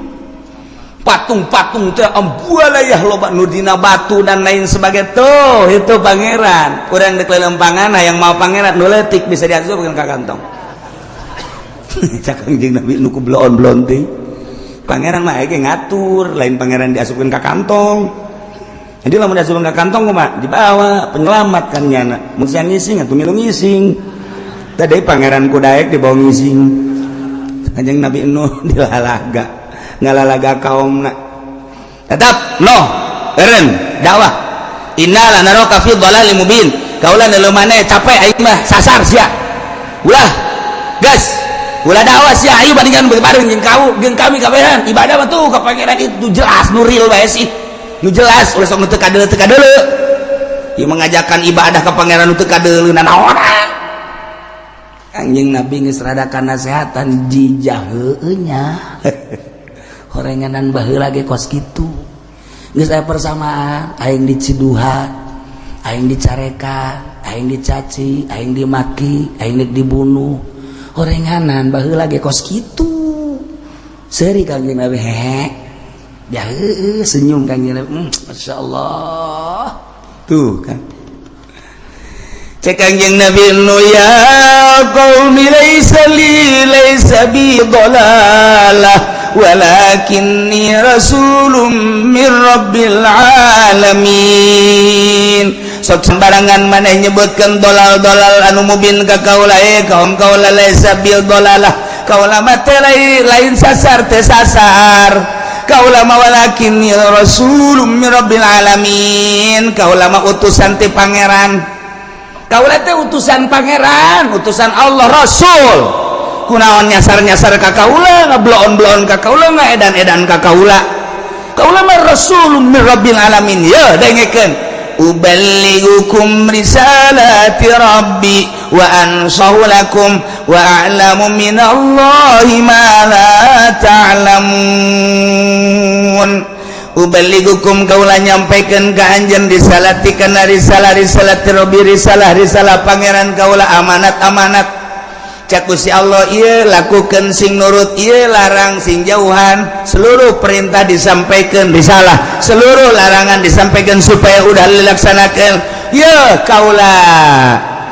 patung-patung teh, ambualayah loba nu dina batu dan lain sebagai tuh. Itu pangeran kurang dek lelempangan yang mau pangeran nu leutik bisa diasupkeun ka kantong." Cak Kangjeng Nabi nu ku bloon-bloon teh, pangeran mah ge ngatur lain pangeran diasupkeun ka kantong. Jadi lamun diasupkeun ka kantong mah dibawa penyelamat kan nyana mun siang ngising atuh milu ngising. Tadi pangeran kudaek dibawa ngising. Kanjeng Nabi Nuh dilalaga, ngalalaga kaum na tetap no eren dakwah. Inna lanaraka fi dhalalim mubin, kaula neuleu maneh capek, aing mah sasar sia, ulah gas, ulah dakwah sia. Ayo bandingkan bareng jeung kau jeung kami kabehan ibadah mah tuh ka pangeran itu jelas, nu real bae sih, nu jelas. Ulah sok nu teu kadeuleu, teu kadeuleu ieu mengajarkan ibadah ka pangeran nu teu kadeuleu nanaonan. Anjing Nabi geus rada nasehatan jijah heueuh nya, horenganan baheula ge kos kitu, geus aya persamaan. Aing diciduhan, aing dicarekan, aing dicaci, aing dimaki, aing dibunuh, horenganan baheula ge kos kitu. Seuri Kangjeng Nabi, hehe ya, heueuh, senyum Kangjeng Nabi, Masya Allah tuh kan. Cek Kangjeng Nabi nu, ya qaumi, laisa li, laisa bi dhalalah, walakinni rasulun min rabbil alamin. Sok sembarangan maneh nyebutkeun dolal-dolal anu mubin ka kaula. Eh kaum kaula, laisa bil dolalah, kaula mah teh lain sasar, teh sasar kaula mah, walakinni rasulun min rabbil alamin, kaula mah utusan ti pangeran, kaula teh utusan pangeran, utusan Allah, rasul. Kunaon nyasar-nyasar ka kaula, ngebloon-bloon ka kaula, ngaedan-edan ka kaula? Kaula mah rasulun min rabbil alamin. Ya dengekeun, uballighukum risalati rabbi wa ansahu lakum wa a'lamu minallahi ma la ta'lamun. Uballighukum, kaula nyampaikan ka anjeun, risalati kana risalah, risalati rabbi, risalah risalah pangeran kaula, amanat amanat. Cak Gusti Allah, ieu lakukan sing nurut, ieu larang sing jauhan. Seluruh perintah disampaikan, risalah, seluruh larangan disampaikan supaya udah dilaksanakan. Ya kaula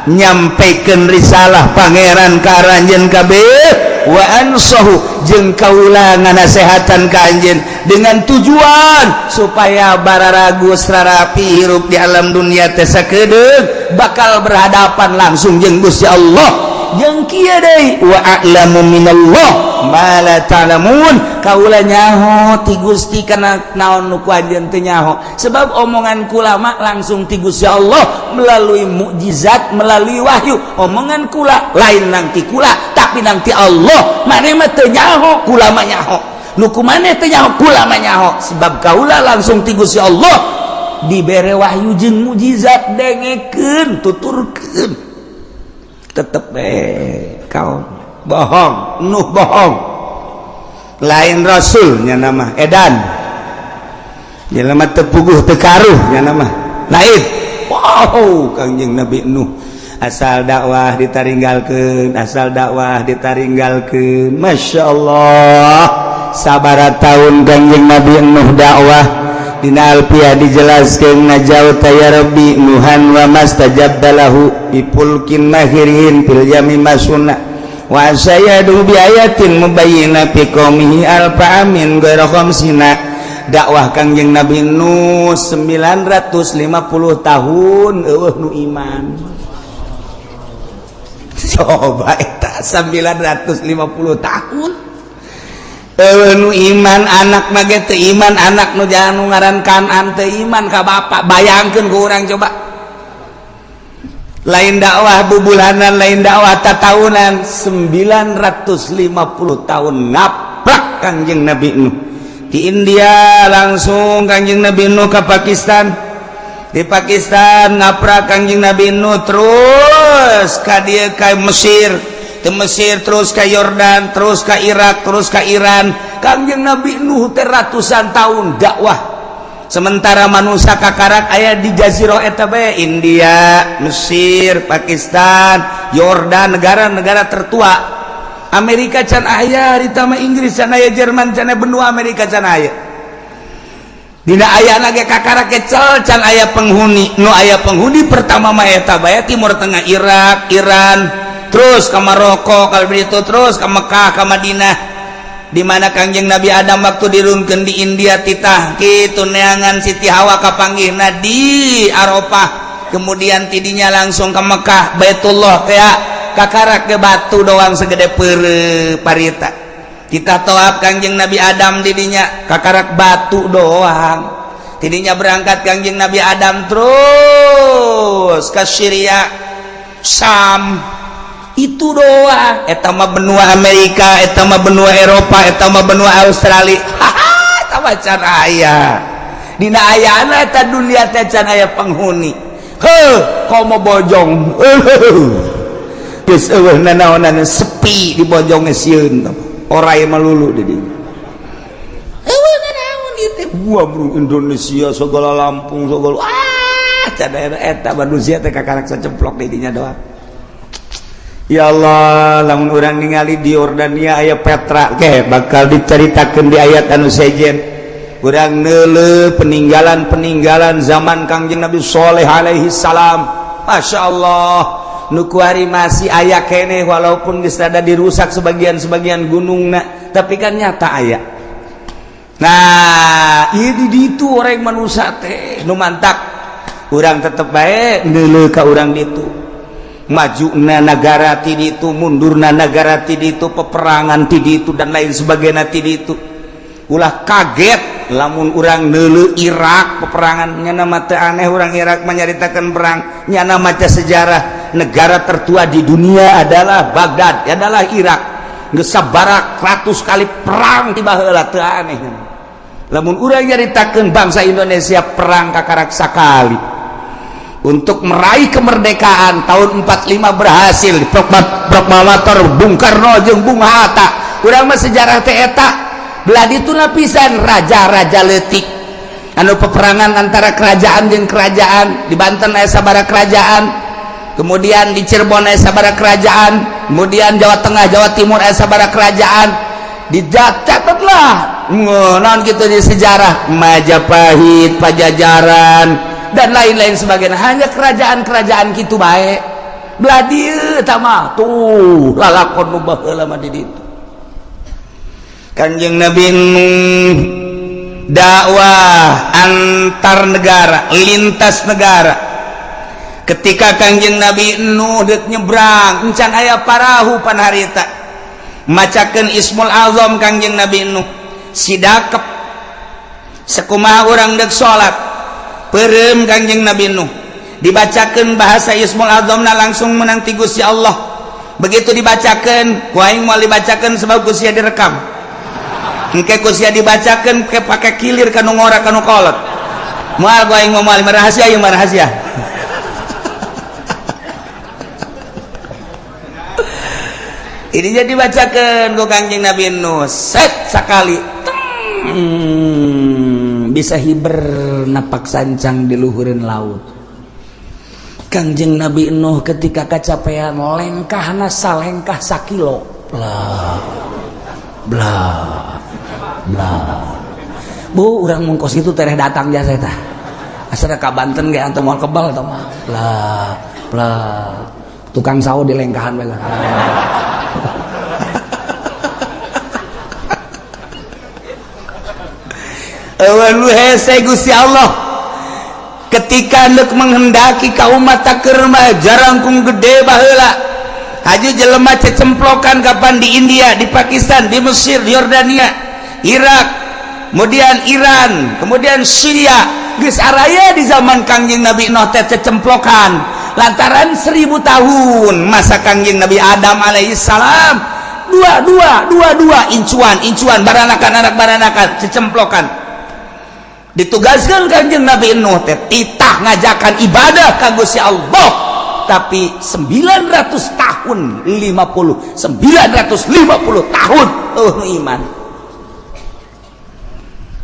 nyampaikan risalah pangeran ka aranjeun kabeh, wa ansahu, jeung kaula nganasehatan ka anjeun dengan tujuan supaya bararagus rarapi hirup di alam dunia teh, sakedeung bakal berhadapan langsung jeung Gusti Allah. Jeung kieu deui, wa a'lamu minallah Ma la ta'lamun. Kaula nyaho ti Gusti kana naon nu ku anjeun teu nyaho, sebab omongan kula mah langsung ti Gusti Allah melalui mukjizat, melalui wahyu. Omongan kula lain nang ti kula, tapi nang ti Allah. Maneh mah teu nyaho, kula mah nyaho. Nu ku maneh teu nyaho, kula mah nyaho, sebab kaula langsung ti Gusti Allah dibere wahyu jeung mukjizat. Dengekeun, tuturkeun, tetep eh kau bohong. Nuh bohong, lain rasulnya nama edan, jelema teu puguh teu karuh nya nama lain. Wow, Kangjeng Nabi Nuh asal dakwah ditaringgalkeun, asal dakwah ditaringgalkeun. Masya Allah, sabaraha tahun Kangjeng Nabi Nuh dakwah? Dina Alfiah dijelaskan, najauta ya Rabbi Nuhan wa mastajabta lahu bi fulkin mahirin fil yammi masuna wa sayadu bi ayatin mubayyina fi qaumihi alfa amin ghaira khamsina. Dakwah Kangjeng Nabi Nuh 950 tahun, eueuh nu iman. Coba eta 950 tahun eueuh nu iman. Anak mah ge teu iman, anak nu jangan nu ngaran Kanan teu iman ka bapak. Bayangkeun ku urang coba, lain dakwah bubulanan, lain dakwah tatahunan, 950 tahun ngaprak Kangjeng Nabi Nuh. Di India langsung Kangjeng Nabi Nuh ke Pakistan, di Pakistan ngaprak Kangjeng Nabi Nuh, terus ka dieu, ka Mesir, ke Mesir terus ke Yordan, terus ke Irak, terus ke Iran. Kangjeng Nabi Nuh teh ratusan tahun dakwah, sementara manusia kakarak aya di jazirah eta bae, India, Mesir, Pakistan, Yordan, negara-negara tertua. Amerika can aya harita mah, Inggris can aya, Jerman can aya, benua Amerika can aya. Dina aya lagi kakarak kecel, can aya penghuni. Nu aya penghuni pertama mah eta bae, Timur Tengah, Irak, Iran, terus ke Maroko, kalau begitu terus ke Mekah, ke Madinah, di mana Kangjeng Nabi Adam waktu dirunkeun di India, titah kitu neangan Siti Hawa, kapanggihna di Arafah. Kemudian tidinya langsung ke Mekah, Baitullah teh kakarak ke batu doang segede pere parita. Kita toab Kangjeng Nabi Adam didinya, kakarak batu doang. Tidinya berangkat Kangjeng Nabi Adam terus ke Syria, Sam, itu doang. Eta mah benua Amerika, eta mah benua Eropa, eta mah benua Australia. Haha, eta mah can aya. Dina ayana eta dunia teh can aya penghuni. Heuh, komo Bojong, geus eueuh nanaonan, sepi di Bojong, sieun orai melulu di dinya. Eueuh nanaon ieu teh. Gua bro, Indonesia segala, Lampung segala, ah, can eta manusia teh kakarak sacemplok di dinya doang. Ya Allah, lamun urang ningali di Yordania aya Petra ke, bakal diceritakan di ayat anu sejen. Urang neuleuh peninggalan-peninggalan zaman Kangjeng Nabi Soleh alaihi salam. Masya Allah, nu kuari masih aya keneh, walaupun geus rada dirusak sebagian-sebagian gunungna, tapi kan nyata aya. Nah, ini di itu orang manusia teh nu mantak urang tetep bae neuleuh ka urang ditu, maju na negara ti itu, mundurna negara ti itu, peperangan ti itu, dan lain sebagainya ti itu. Ulah kaget lamun urang neuleuh Irak peperangan. Nyana mah teu aneh urang Irak menyaritakan perang. Nyana maca sejarah, negara tertua di dunia adalah Baghdad, adalah Irak. Geus sabaraha ratus kali perang ti baheula, teu aneh lamun urang nyaritakeun bangsa Indonesia perang kakarak sakali untuk meraih kemerdekaan tahun 45, berhasil di proklamator Bung Karno jeung Bung Hatta. Urang mah sejarah teh eta. Belah ditu lapisan raja-raja leutik anu peperangan antara kerajaan jeung kerajaan. Di Banten aya sabaraha kerajaan, kemudian di Cirebon aya sabaraha kerajaan, kemudian Jawa Tengah, Jawa Timur aya sabaraha kerajaan. Dicatatlah naon gitu di sejarah Majapahit, Pajajaran, dan lain-lain sebagainya, hanya kerajaan-kerajaan gitu baik. Belah dieu mah tuh lalakon nu baheula mah di ditu. Kanjeng Nabi Nuh dakwah antar negara, lintas negara. Ketika Kanjeng Nabi Nuh dek nyebrang, encan aya parahu pan harita. Macakeun Ismul Azam Kangjeng Nabi Nuh sidakep sekumaha urang dek salat peureum Kangjeng Nabi Nuh dibacakeun bahasa Ismul Azamna langsung menang ti Gusti Allah. Begitu dibacakeun ku aing moal dibacakeun sebab ku sia direkam. Engke ku sia dibacakeun ke pake kilir kanu ngora kanu kolot. Moal ku aing moal rahasia ieu mah rahasia. Ini jadi bacakan ku Kangjeng Nabi Nuh set sakali bisa hiber napak sancang di luhureun laut. Kangjeng Nabi Nuh ketika kacapean lengkahna salengkah sakilo bla bla bla. Bu urang mungkos itu tereh datang jasa eta asal ka Banten ge antum moal kebal tah mah bla bla tukang sawo di lengkahan bae. Eueun hese Gusti Allah ketika neuk menghendaki ka umat keur mah jarangkung gede baheula haji jelema cecemplokan kapan di India, di Pakistan, di Mesir, di Yordania, Irak, kemudian Iran, kemudian Syria. Geus araya di zaman Kangjeng Nabi Nuh teh cecemplokan lantaran 1000 tahun masa Kangjeng Nabi Adam alaihissalam dua dua dua dua incuan incuan baranakan anak baranakan cecemplokan. Ditugaskan Kangjeng Nabi Nuh teh titah ngajakan ibadah ka Gusti Allah, tapi 900 tahun 50 950 tahun eueuh iman.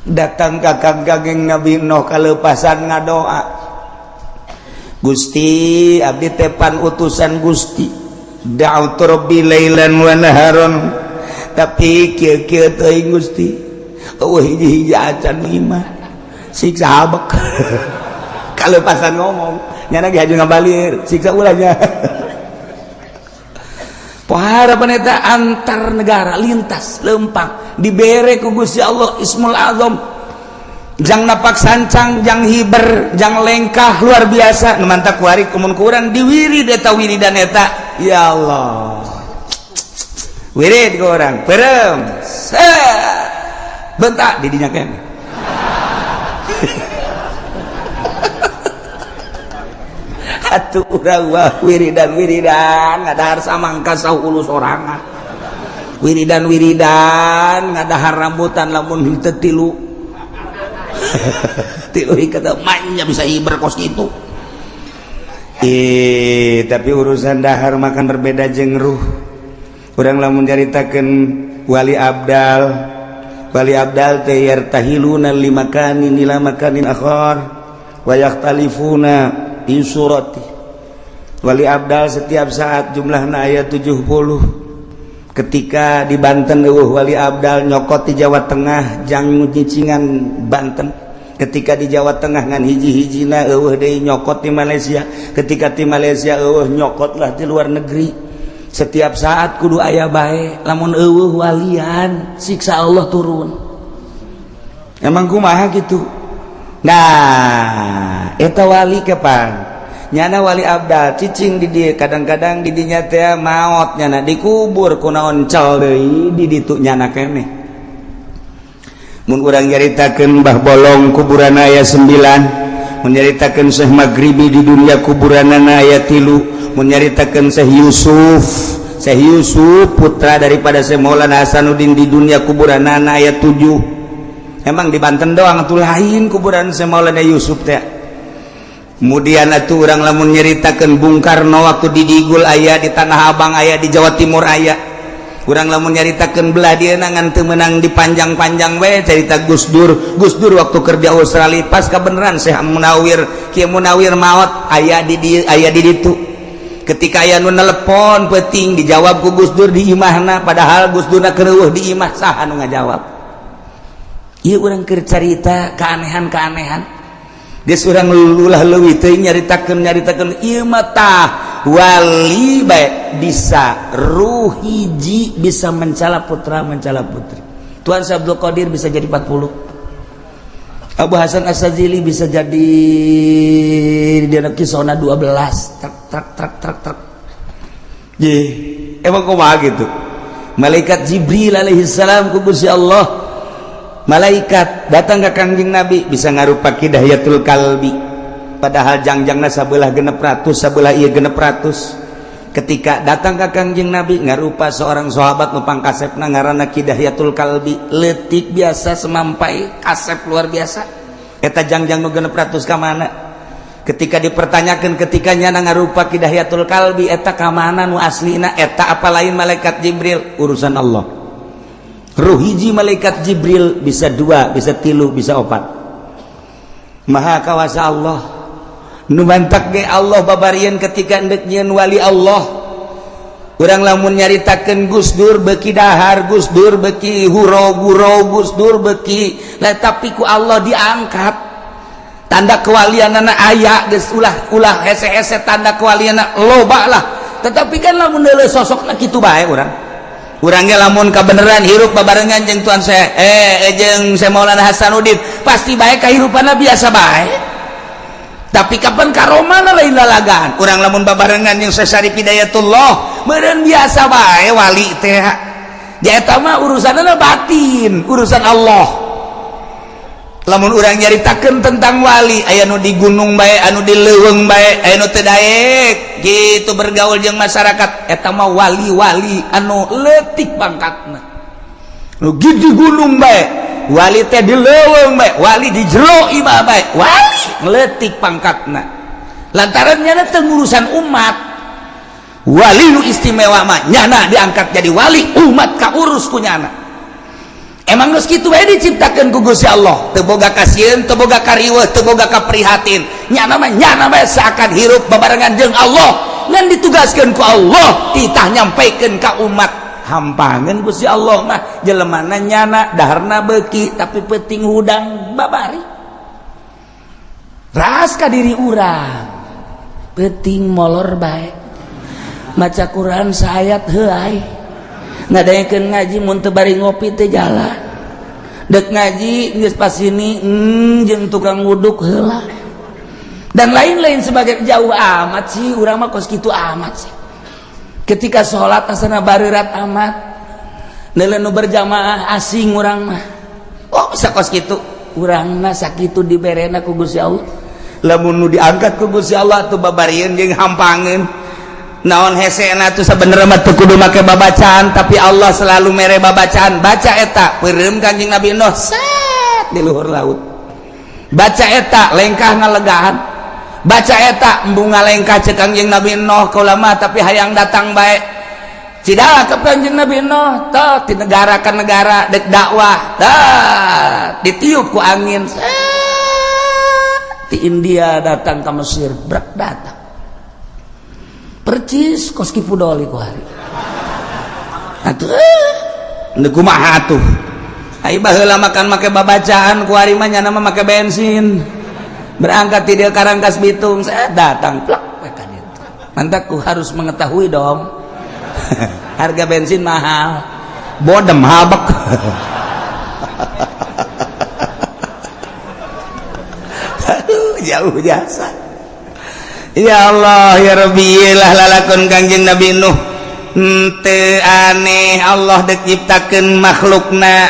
Datang ka Kangjeng Nabi Nuh kalepasan ngadoa, Gusti abdi tepan utusan Gusti da'utu rabbi lailan wa naharon, tapi kieu-kieu teuing Gusti eueuh hiji-hiji acan iman siksa habek. Kalepasan ngomong nyana ge haju ngabalir siksa ulahnya. Pohara paneta antar negara lintas lempang dibere ku Gusti Allah Ismul Azam jang napak sancang jang hiber jang lengkah luar biasa nu mantak kuari kumun kurang diwirid eta wiridan eta ya Allah wirid ku urang peureum bentak di dinya keneh. Atuh urang wah wiridan wiridan ngadahar samangka saulu sorangan wiridan wiridan ngadahar rambutan lamun henteu tilu tilu ikat manya bisa hiber kos kitu. Tapi urusan dahar makan berbeda jeung ruh. Urang lamun nyaritakeun wali abdal, wali abdal teh yartahiluna limakanin ila makanin akhar wa yakhtalifuna fi surati. Wali abdal setiap saat jumlahna aya 70. Ketika di Banten eueuh wali abdal nyokot di Jawa Tengah jang nyicingan Banten. Ketika di Jawa Tengah ngan hiji-hijina eueuh deui nyokot di Malaysia. Ketika di Malaysia eueuh nyokotlah di luar negeri. Setiap saat kudu aya bae lamun eueuh walian siksa Allah turun. Emang kumaha gitu. Nah, eta wali kapan? Nyana wali abdal cicing di dieu kadang-kadang di dinya teh maot nyana dikubur kunaon cal deui di ditu nyana keneh. Mun urang nyaritakeun Mbah Bolong kuburan aya 9, mun nyaritakeun Syekh Maghribi di dunia kuburanana aya 3, mun nyaritakeun Syekh Yusuf, Syekh Yusuf putra daripada Syekh Maulana Hasanuddin di dunia kuburanana aya 7. Emang di Banten doang atuh lain kuburan Syekh Maulana Yusuf teh. Kemudian atuh urang lamun nyaritakeun Bung Karno waktu di Digul aya, di Tanah Abang aya, di Jawa Timur aya. Urang lamun nyaritakeun belah dieu ngan teu meunang dipanjang-panjang we carita Gus Dur. Gus Dur waktu kerja Australia pas kabeneran Syekh Munawir, Kiai Munawir maot aya di dieu aya di ditu. Ketika aya nu nelepon peuting dijawab ku Gus Dur di imahna, padahal Gus Durna keur di imah saha nu ngajawab. Ieu urang keur carita keanehan-keanehan. Geus urang ulah leuwih teuing nyaritakeun ieu mah tah wali bae bisa ruh hiji bisa mencala putra mencala putri. Tuan Syekh Abdul Qadir bisa jadi 40. Abu Hasan As-Sazili bisa jadi di kisona 12 truk truk truk truk truk. Ye, emang kumaha gitu. Malaikat Jibril alaihissalam ku Gusti Allah, malaikat datang ke Kangjeng Nabi bisa ngarupa Ki Dahyatul Kalbi, padahal jangjangna sabelah 600, sabelah ieu 600. Ketika datang ke Kangjeng Nabi ngarupa seorang sahabat nu pangkasepna, ngaranna Ki Dahyatul Kalbi, leutik biasa, semampai, kasep luar biasa. Eta jangjang nu 600 ka mana? Ketika dipertanyakan, ketika nyana ngarupa Ki Dahyatul Kalbi, eta ka mana nu aslina eta, apa lain malaikat Jibril? Urusan Allah. Ruh hiji malaikat Jibril bisa dua, bisa tilu, bisa opat. Maha kawasa Allah. Nu mantak ge Allah babarian ketika endek nyieun wali Allah. Urang lamun nyaritakeun Gus Dur beki dahar, Gus Dur beki huro guro, Gus Dur beki lah, tapi ku Allah diangkat. Tanda kewalianana aya geus, ulah ulah hese-hese, tanda kewalianana loba lah. Tetapi kan lamun deuleu sosokna kitu bae urang. Urang ge lamun kabeneran hirup babarengan jeung tuan saya, jeung saya Maulana Hasanuddin, pasti bae kahirupanna biasa bae. Tapi kapan karomana lain lalagaan. Urang lamun babarengan jeung Syekh Syarif Hidayatullah meureun biasa bae wali teh. Ja eta mah urusanna batin, urusan Allah. Lamun urang nyaritakeun tentang wali, aya nu di gunung bae, anu di leuweung bae, aya nu teu daek gitu bergaul jeung masyarakat, eta mah wali-wali anu leutik pangkatna. Nu di gunung bae wali teh, di leuweung bae wali, di jero imah bae wali, leutik pangkatna lantaran nyana teu ngurusan umat. Wali nu istimewa mah nyana diangkat jadi wali, umat kaurus ku nyana. Emang geus kitu bae diciptakeun ku Gusti Allah, teu boga kasieun, teu boga kariweuh, teu boga kaprihatin. Nyana mah nyana bae, seakan hirup babarengan jeung Allah, ngan ditugaskeun ku Allah titah nyampaikeun ka umat. Hampangeun Gusti Allah mah jelemana nyana daharna beuki, tapi penting hudang babari ras ka diri urang. Penting molor bae, maca Quran saayat heuay, ngadaekeun ngaji mun teu bari ngopi teu jalan, dek ngaji geus pas ini jeung tukang wuduk heula, dan lain-lain sebagai. Jauh amat sih urang mah, kos kitu amat sih. Ketika sholat asana bareurat amat, neuleuh nu berjamaah asing urang mah. Oh, bisa kos kitu urang mah, sakitu diberena ku Gusti Allah. Lamun nu diangkat ku Gusti Allah tuh babarieun jeung hampangeun. Naon hesena tuh? Sebenarnya mah teu kudu make babacaan, tapi Allah selalu mere babacaan. Baca eta, peureum Kanjeng Nabi Nuh set di luhur laut. Baca eta, lengkah ngalegahan. Baca eta, embung ngalengkah. Cek Kanjeng Nabi Nuh, kaula mah tapi hayang datang bae. Cidala ke Kanjeng Nabi Nuh tah di negara ke negara dek dakwah, tah ditiup ku angin set di India, datang ke Mesir, brak datang percis kos Ki Fudoli ku hari atuh. Eh, kumaha atuh? Ai baheula makan make babacaan, ku hari mah nyana mah make bensin. Berangkat ti dieu Karangkas Bitung, saya datang plak we ka dieu. Mantak ku harus mengetahui dong harga bensin mahal, bodem habek. Aduh, jauh jasa. Ya Allah ya Rabbi lah, lalakon Kangjeng Nabi Nuh. Henteu aneh Allah dek nyiptakeun makhlukna,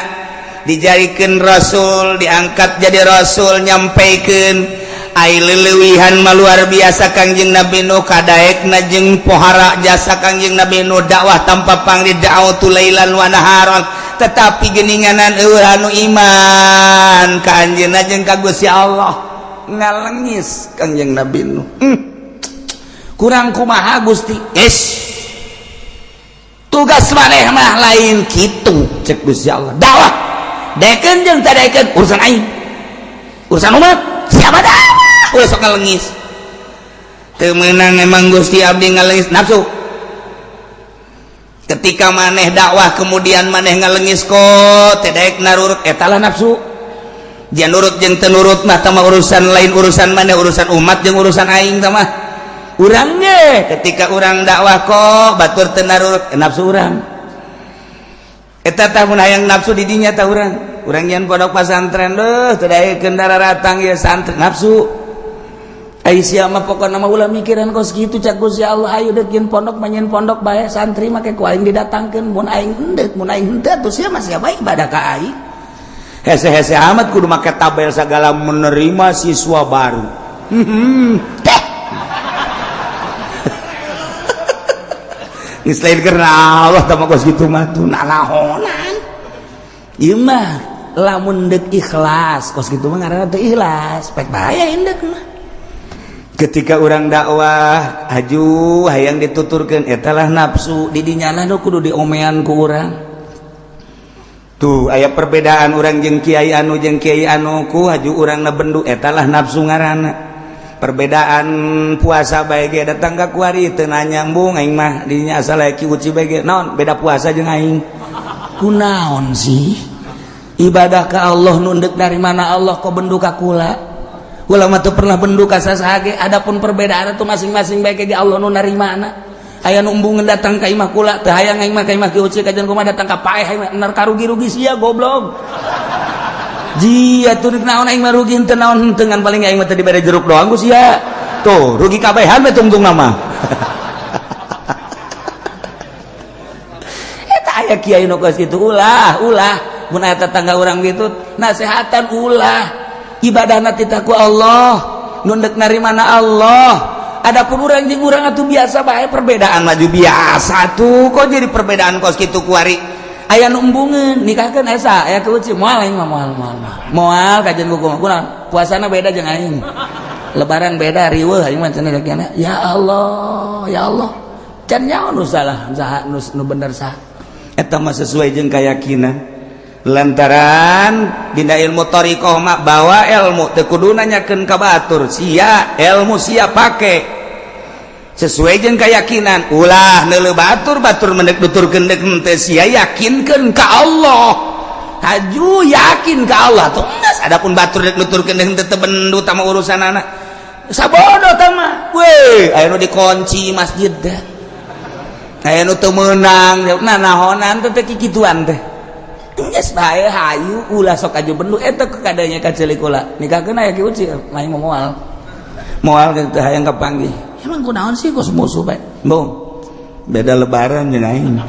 dijadikan rasul, diangkat jadi rasul, nyampaikan. Ai leleuwihan mah luar biasa Kangjeng Nabi Nuh, kadaekna jeung pohara jasa Kangjeng Nabi Nuh, dakwah tanpa pangli, da'watu lailan wa naharan, tetapi geninganan eueuh anu iman ka anjeunna jeung ka Gusti Allah. Ngalengis Kangjeng Nabi Nuh. Kurang kumaha, Gusti? Yes, tugas maneh mah lain kitu, cek Gusti Allah. Dakwah daekeun jeung teu daekeun urusan aing, urusan umat siapa dakwah. Ulah sok ngalengis, teu meunang emang Gusti abdi ngalengis. Nafsu. Ketika maneh dakwah kemudian maneh ngalengis, kok teu daek narurut, eta lah nafsu. Dia nurut jeung teu nurut mah tah urusan lain, urusan maneh, urusan umat jeung urusan aing. Tah mah urang ge ketika urang dakwah kok batur teu narurut, nafsu urang eta. Tah mun hayang nafsu di dinya tah urang. Urang nyian pondok pesantren deuh teu daekeun daratang ieu santri, nafsu. Ai sia mah pokona mah ulah mikiran kos kitu cak Gusti Allah. Ayo deuk nyieun pondok mah nyieun pondok bae, santri make ku aing didatangkeun. Mun aing henteu, mun aing henteu atuh sia mah sia bae ibadah ka aing. Hese-hese amat kudu make tabel segala menerima siswa baru. Teh. Geus lain karena Allah tah mah kos kitu mah tuh nanahonan. Ieu mah lamun deuk ikhlas kos kitu mah ngaranna teu ikhlas, pek bahaya indeuk mah. Ketika orang dakwah haju hayang dituturkeun eta lah nafsu. Di dinyana nu kudu diomean ku urang. Tuh aya perbedaan orang jeung kiai anu jeung kiai anu ku haju urang na bendu eta lah nafsu ngaranna. Perbedaan puasa bae ge datang ka kuari teu nyambung aing mah dinya asal aya ki uci bae ge naon beda puasa jeung aing. Kunaon sih ibadah ka Allah nu deuk dari mana Allah kok bendu ka kula? Ulama teu pernah bendu ka sasaha ge. Adapun perbedaan itu masing-masing bae ge Allah nu narimana. Aya nu embungeun datang ka imah kula teu hayang aing mah ka imah ki uci kajian kumaha datang ka paeh aing mah enar karugi-rugi sia goblok. Jia tuh naon aing mah rugi henteu naon henteu ngan paling aing mah teu dibere jeruk doang ku sia. Tuh rugi kabehan we tungtung nama. Eta aya kiai nu kos kitu ulah ulah mun aya tetangga urang kitu nasehatan ulah. Ibadahna titah ku Allah, nu deuk narimana Allah. Adapun urang jeung urang atuh biasa bae perbedaan maju biasa tuh kok jadi perbedaan kos kitu kuari. Aya nu embungeun nikahkeun esa aya ke uci moal aing mah moal moal moal kajian ku kumaha puasana beda jeung aing, lebaran beda riweuh aing mah cenah kiana. Ya Allah ya Allah can nyaho nu salah saha nu bener saha. Eta mah sesuai jeung keyakinan lantaran dina ilmu thariqah mah bawa ilmu teu kudu nanyakeun ka batur sia ilmu sia pake sesuai jeung keyakinan ulah neuleuh batur batur mendek nuturkeun deuk henteu sia yakinkeun ka Allah haju yakin ka Allah tuh geus. Adapun batur deuk nuturkeun deuk henteu teu bendu tama urusanana sabodo tah mah we aya nu dikunci masjid teh aya nu teu meunang nah nahonan teh teh kikituan teh geus bae hayu ulah sok aju bendu eta kadanya ka ceulik kula nikahkeun aya ki uci main moal moal teh hayang kapanggih. Emang kunaon sih kos musuh bae bong beda lebaran jeung aing.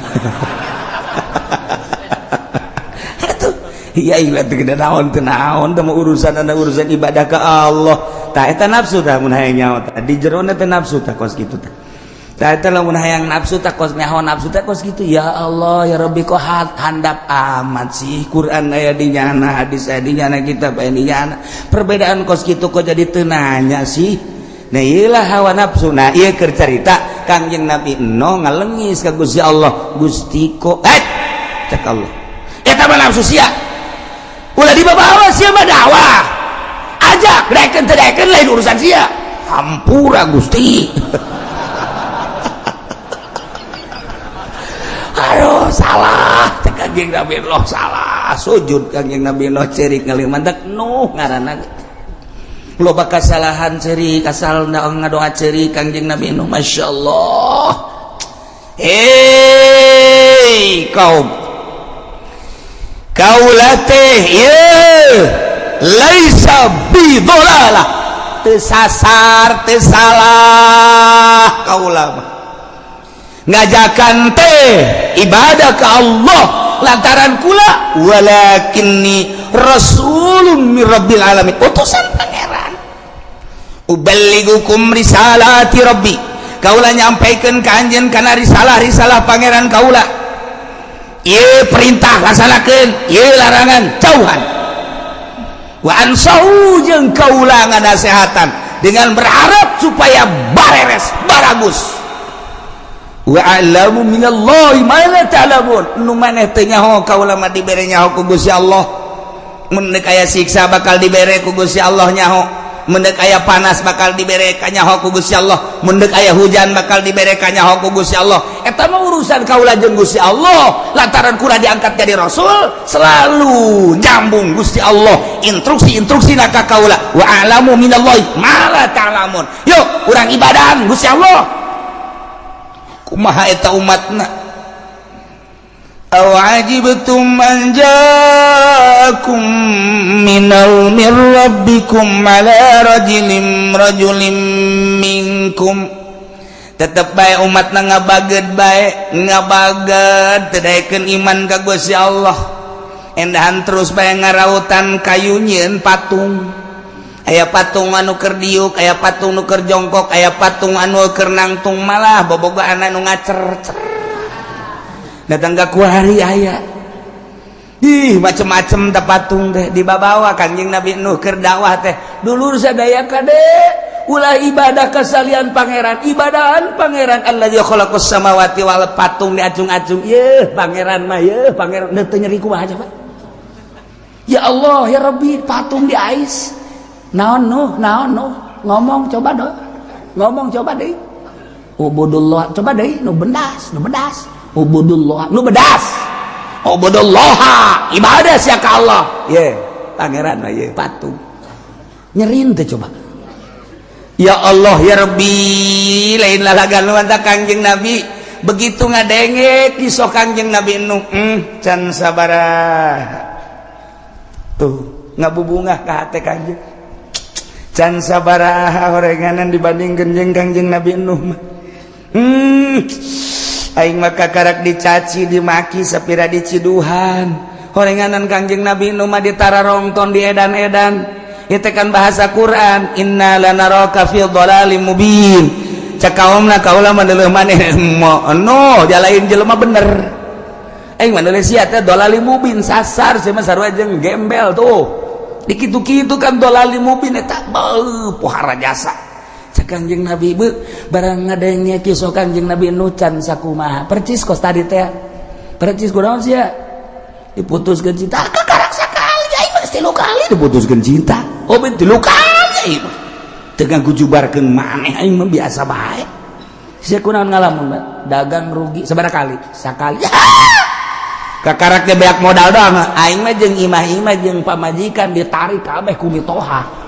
Atuh iya ieu teh gede naon teu naon teh urusan ana urusan ibadah ka Allah tah eta nafsu tah mun hayang nyaho tah di jerona teh nafsu tah kos kitu tah tah eta lamun hayang nafsu tah kos nyaho nafsu teh kos kitu. Ya Allah ya Rabbi kok handap amat sih Quran aya di nyana hadis aya di nyana kitab aya di nyana perbedaan kos kitu kok jadi teu nanya sih. Nah iyalah hawa nafsu. Nah ieu keur carita Kangjeng Nabi Nuh ngalengis ka Gusti Allah Gusti kok cek Allah eta mah nafsu sia ulah dibawa sia mah dakwah ajak daekeun teu daekeun lain urusan sia hampura Gusti. Aduh salah cek Kangjeng Nabi Nuh salah sujud Kangjeng Nabi Nuh cerik ngalih mantak Nuh ngaranna loba kasalahan cerik asal ngadoa cerik Kangjeng Nabi Nuh Masya Allah. Hei kaum kaula teh ieu laisa bidolalah teu sasar teu salah kaula mah ngajakan teh ibadah ka Allah lantaran kula walakinni rasulun min rabbil alamin utusan pangeran uballigukum risalati rabbi kaula nyampaikeun ka anjeun kana risalah-risalah pangeran kaula ieu perintah laksanakeun ieu larangan jauhan wa ansahu jeung kaula nganasehatan dengan berharap supaya bareres baragus wa a'lamu minallahi ma la ta'lamun nu maneh teu nyaho kaula mah dibere nyaho ku Gusti Allah mun deuk aya siksa bakal dibere ku Gusti Allah nyaho mun deuk aya panas bakal dibere ka nyaho ku Gusti Allah mun deuk aya hujan bakal dibere ka nyaho ku Gusti Allah eta mah urusan kaula jeung Gusti Allah lantaran kula diangkat jadi rasul selalu nyambung Gusti Allah instruksi-instruksi na ka kaula wa a'lamu minallahi ma la ta'lamun yuk urang ibadahan Gusti Allah kumaha eta umatna Aw ajibtum an ja'akum minal min rabbikum ala rajulin minkum. Tetep bae umat na ngabaged bae, ngabaged teu daekeun iman ka Gusti Allah. Endahan terus bae ngarautan kayu, nyieun patung. Aya patung anu keur diuk, aya patung nu keur jongkok, aya patung anu keur nangtung, malah bobogaan anu ngacer datang ke kuari. Aya ih macem-macem teh patung teh dibabawa. Kanjeng Nabi Nuh keur dakwah teh, "Dulur sadaya, kade ulah ibadah ka salian Pangeran, ibadahan Pangeran allazi khalaqas samawati wal." Patung diacung-acung, "Yeuh Pangeran mah, yeuh Pangeran." Teu nyeri kumaha coba? Ya Allah ya Rabbi, patung di ais. "Naon, Nuh? Naon, Nuh? Ngomong coba dong, ngomong coba deh. Ubudullah coba deh." Nu bendas, nu bedas. "Ubudullah." Nu bedas, "Ubudullah, ibadah sia ka Allah." Ye Pangeran mah, ye patung. Nyerin teh coba? Ya Allah ya Rabbi, lain lalagan lu. Kanjeng Nabi begitu ngadenge kisah Kanjeng Nabi Nuh, can sabaraha tuh ngabubungah ka hate Kanjeng, can sabaraha horenganan dibandingkeun jeung Kanjeng Nabi Nuh mah. Aing mah kakarak dicaci, dimaki, sapira diciduhan. Horenganan Kanjeng Nabi Nuh mah ditararongton, di edan-edan. Itu kan bahasa Quran, "Inna lanaraka fi dhalalim mubin." Cek kaumna, "Kaula mah deuleuh maneh no jalain jelema bener. Aing mah deuleuh sia teh dhalalim mubin, sasar sia mah, sarua jeung gembel tuh." Dikitu-kitu kan dhalalim mubin eta, beuh, pohara jasa. Cek Kanjeng Nabi, bu, barang ngadenge kisah Kanjeng Nabi Nuh can sakumaha percis kos tadi teh, percis. "Kunaon sia diputuskeun cinta?" "Kakarak sakali, aing mah tilu kali diputuskeun cinta." "Oh, ben tilu kali aing mah teu ngagujubarkeun maneh, aing mah biasa bae. Sia kunaon ngalamun?" "Dagang rugi." "Sabaraha kali?" "Sakali." "Kakarak teh beak modal doang. Aing mah jeung imah-imah jeung pamajikan ditarik kabeh ku mitoha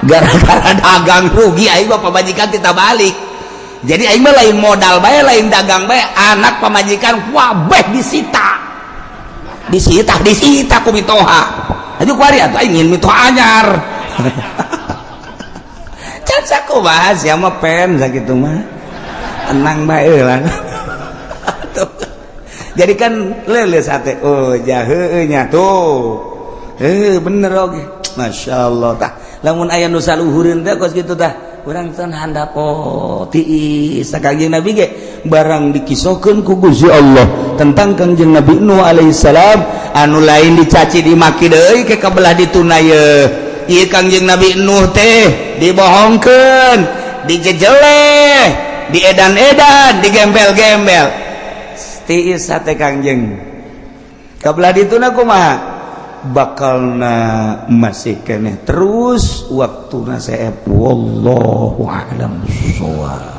gara-gara dagang rugi. Aing mah pamajikan kita balik, jadi aing mah lain modal bae, lain dagang bae, anak, pamajikan kabeh disita, disita, disita ku mitoha. Aju kuari atuh aing ingin mitoha anyar." Can sakumaha sia mah pen sakitu mah, tenang bae lah. Jadi kan leuleus hate, oh jaheue nya tuh, eh bener oge, Masya Allah. Tah, lamun aya nu saluhureun teh kos kitu, tah urang teh handap. Oh, tiis Kanjeng Nabi ge barang dikisohkeun ku Gusti Allah tentang Kanjeng Nabi Nuh alaihissalam anu lain dicaci dimaki deui ke kabelah dituna ye. Ieu Kanjeng Nabi Nuh teh dibohongkeun, dijejeleh, diedan-edan, digembel-gembel. Tiis hate Kangjeng. Kabelah dituna kumaha bakalna masih keneh terus waktu seep. Wallahu a'lam bissawab.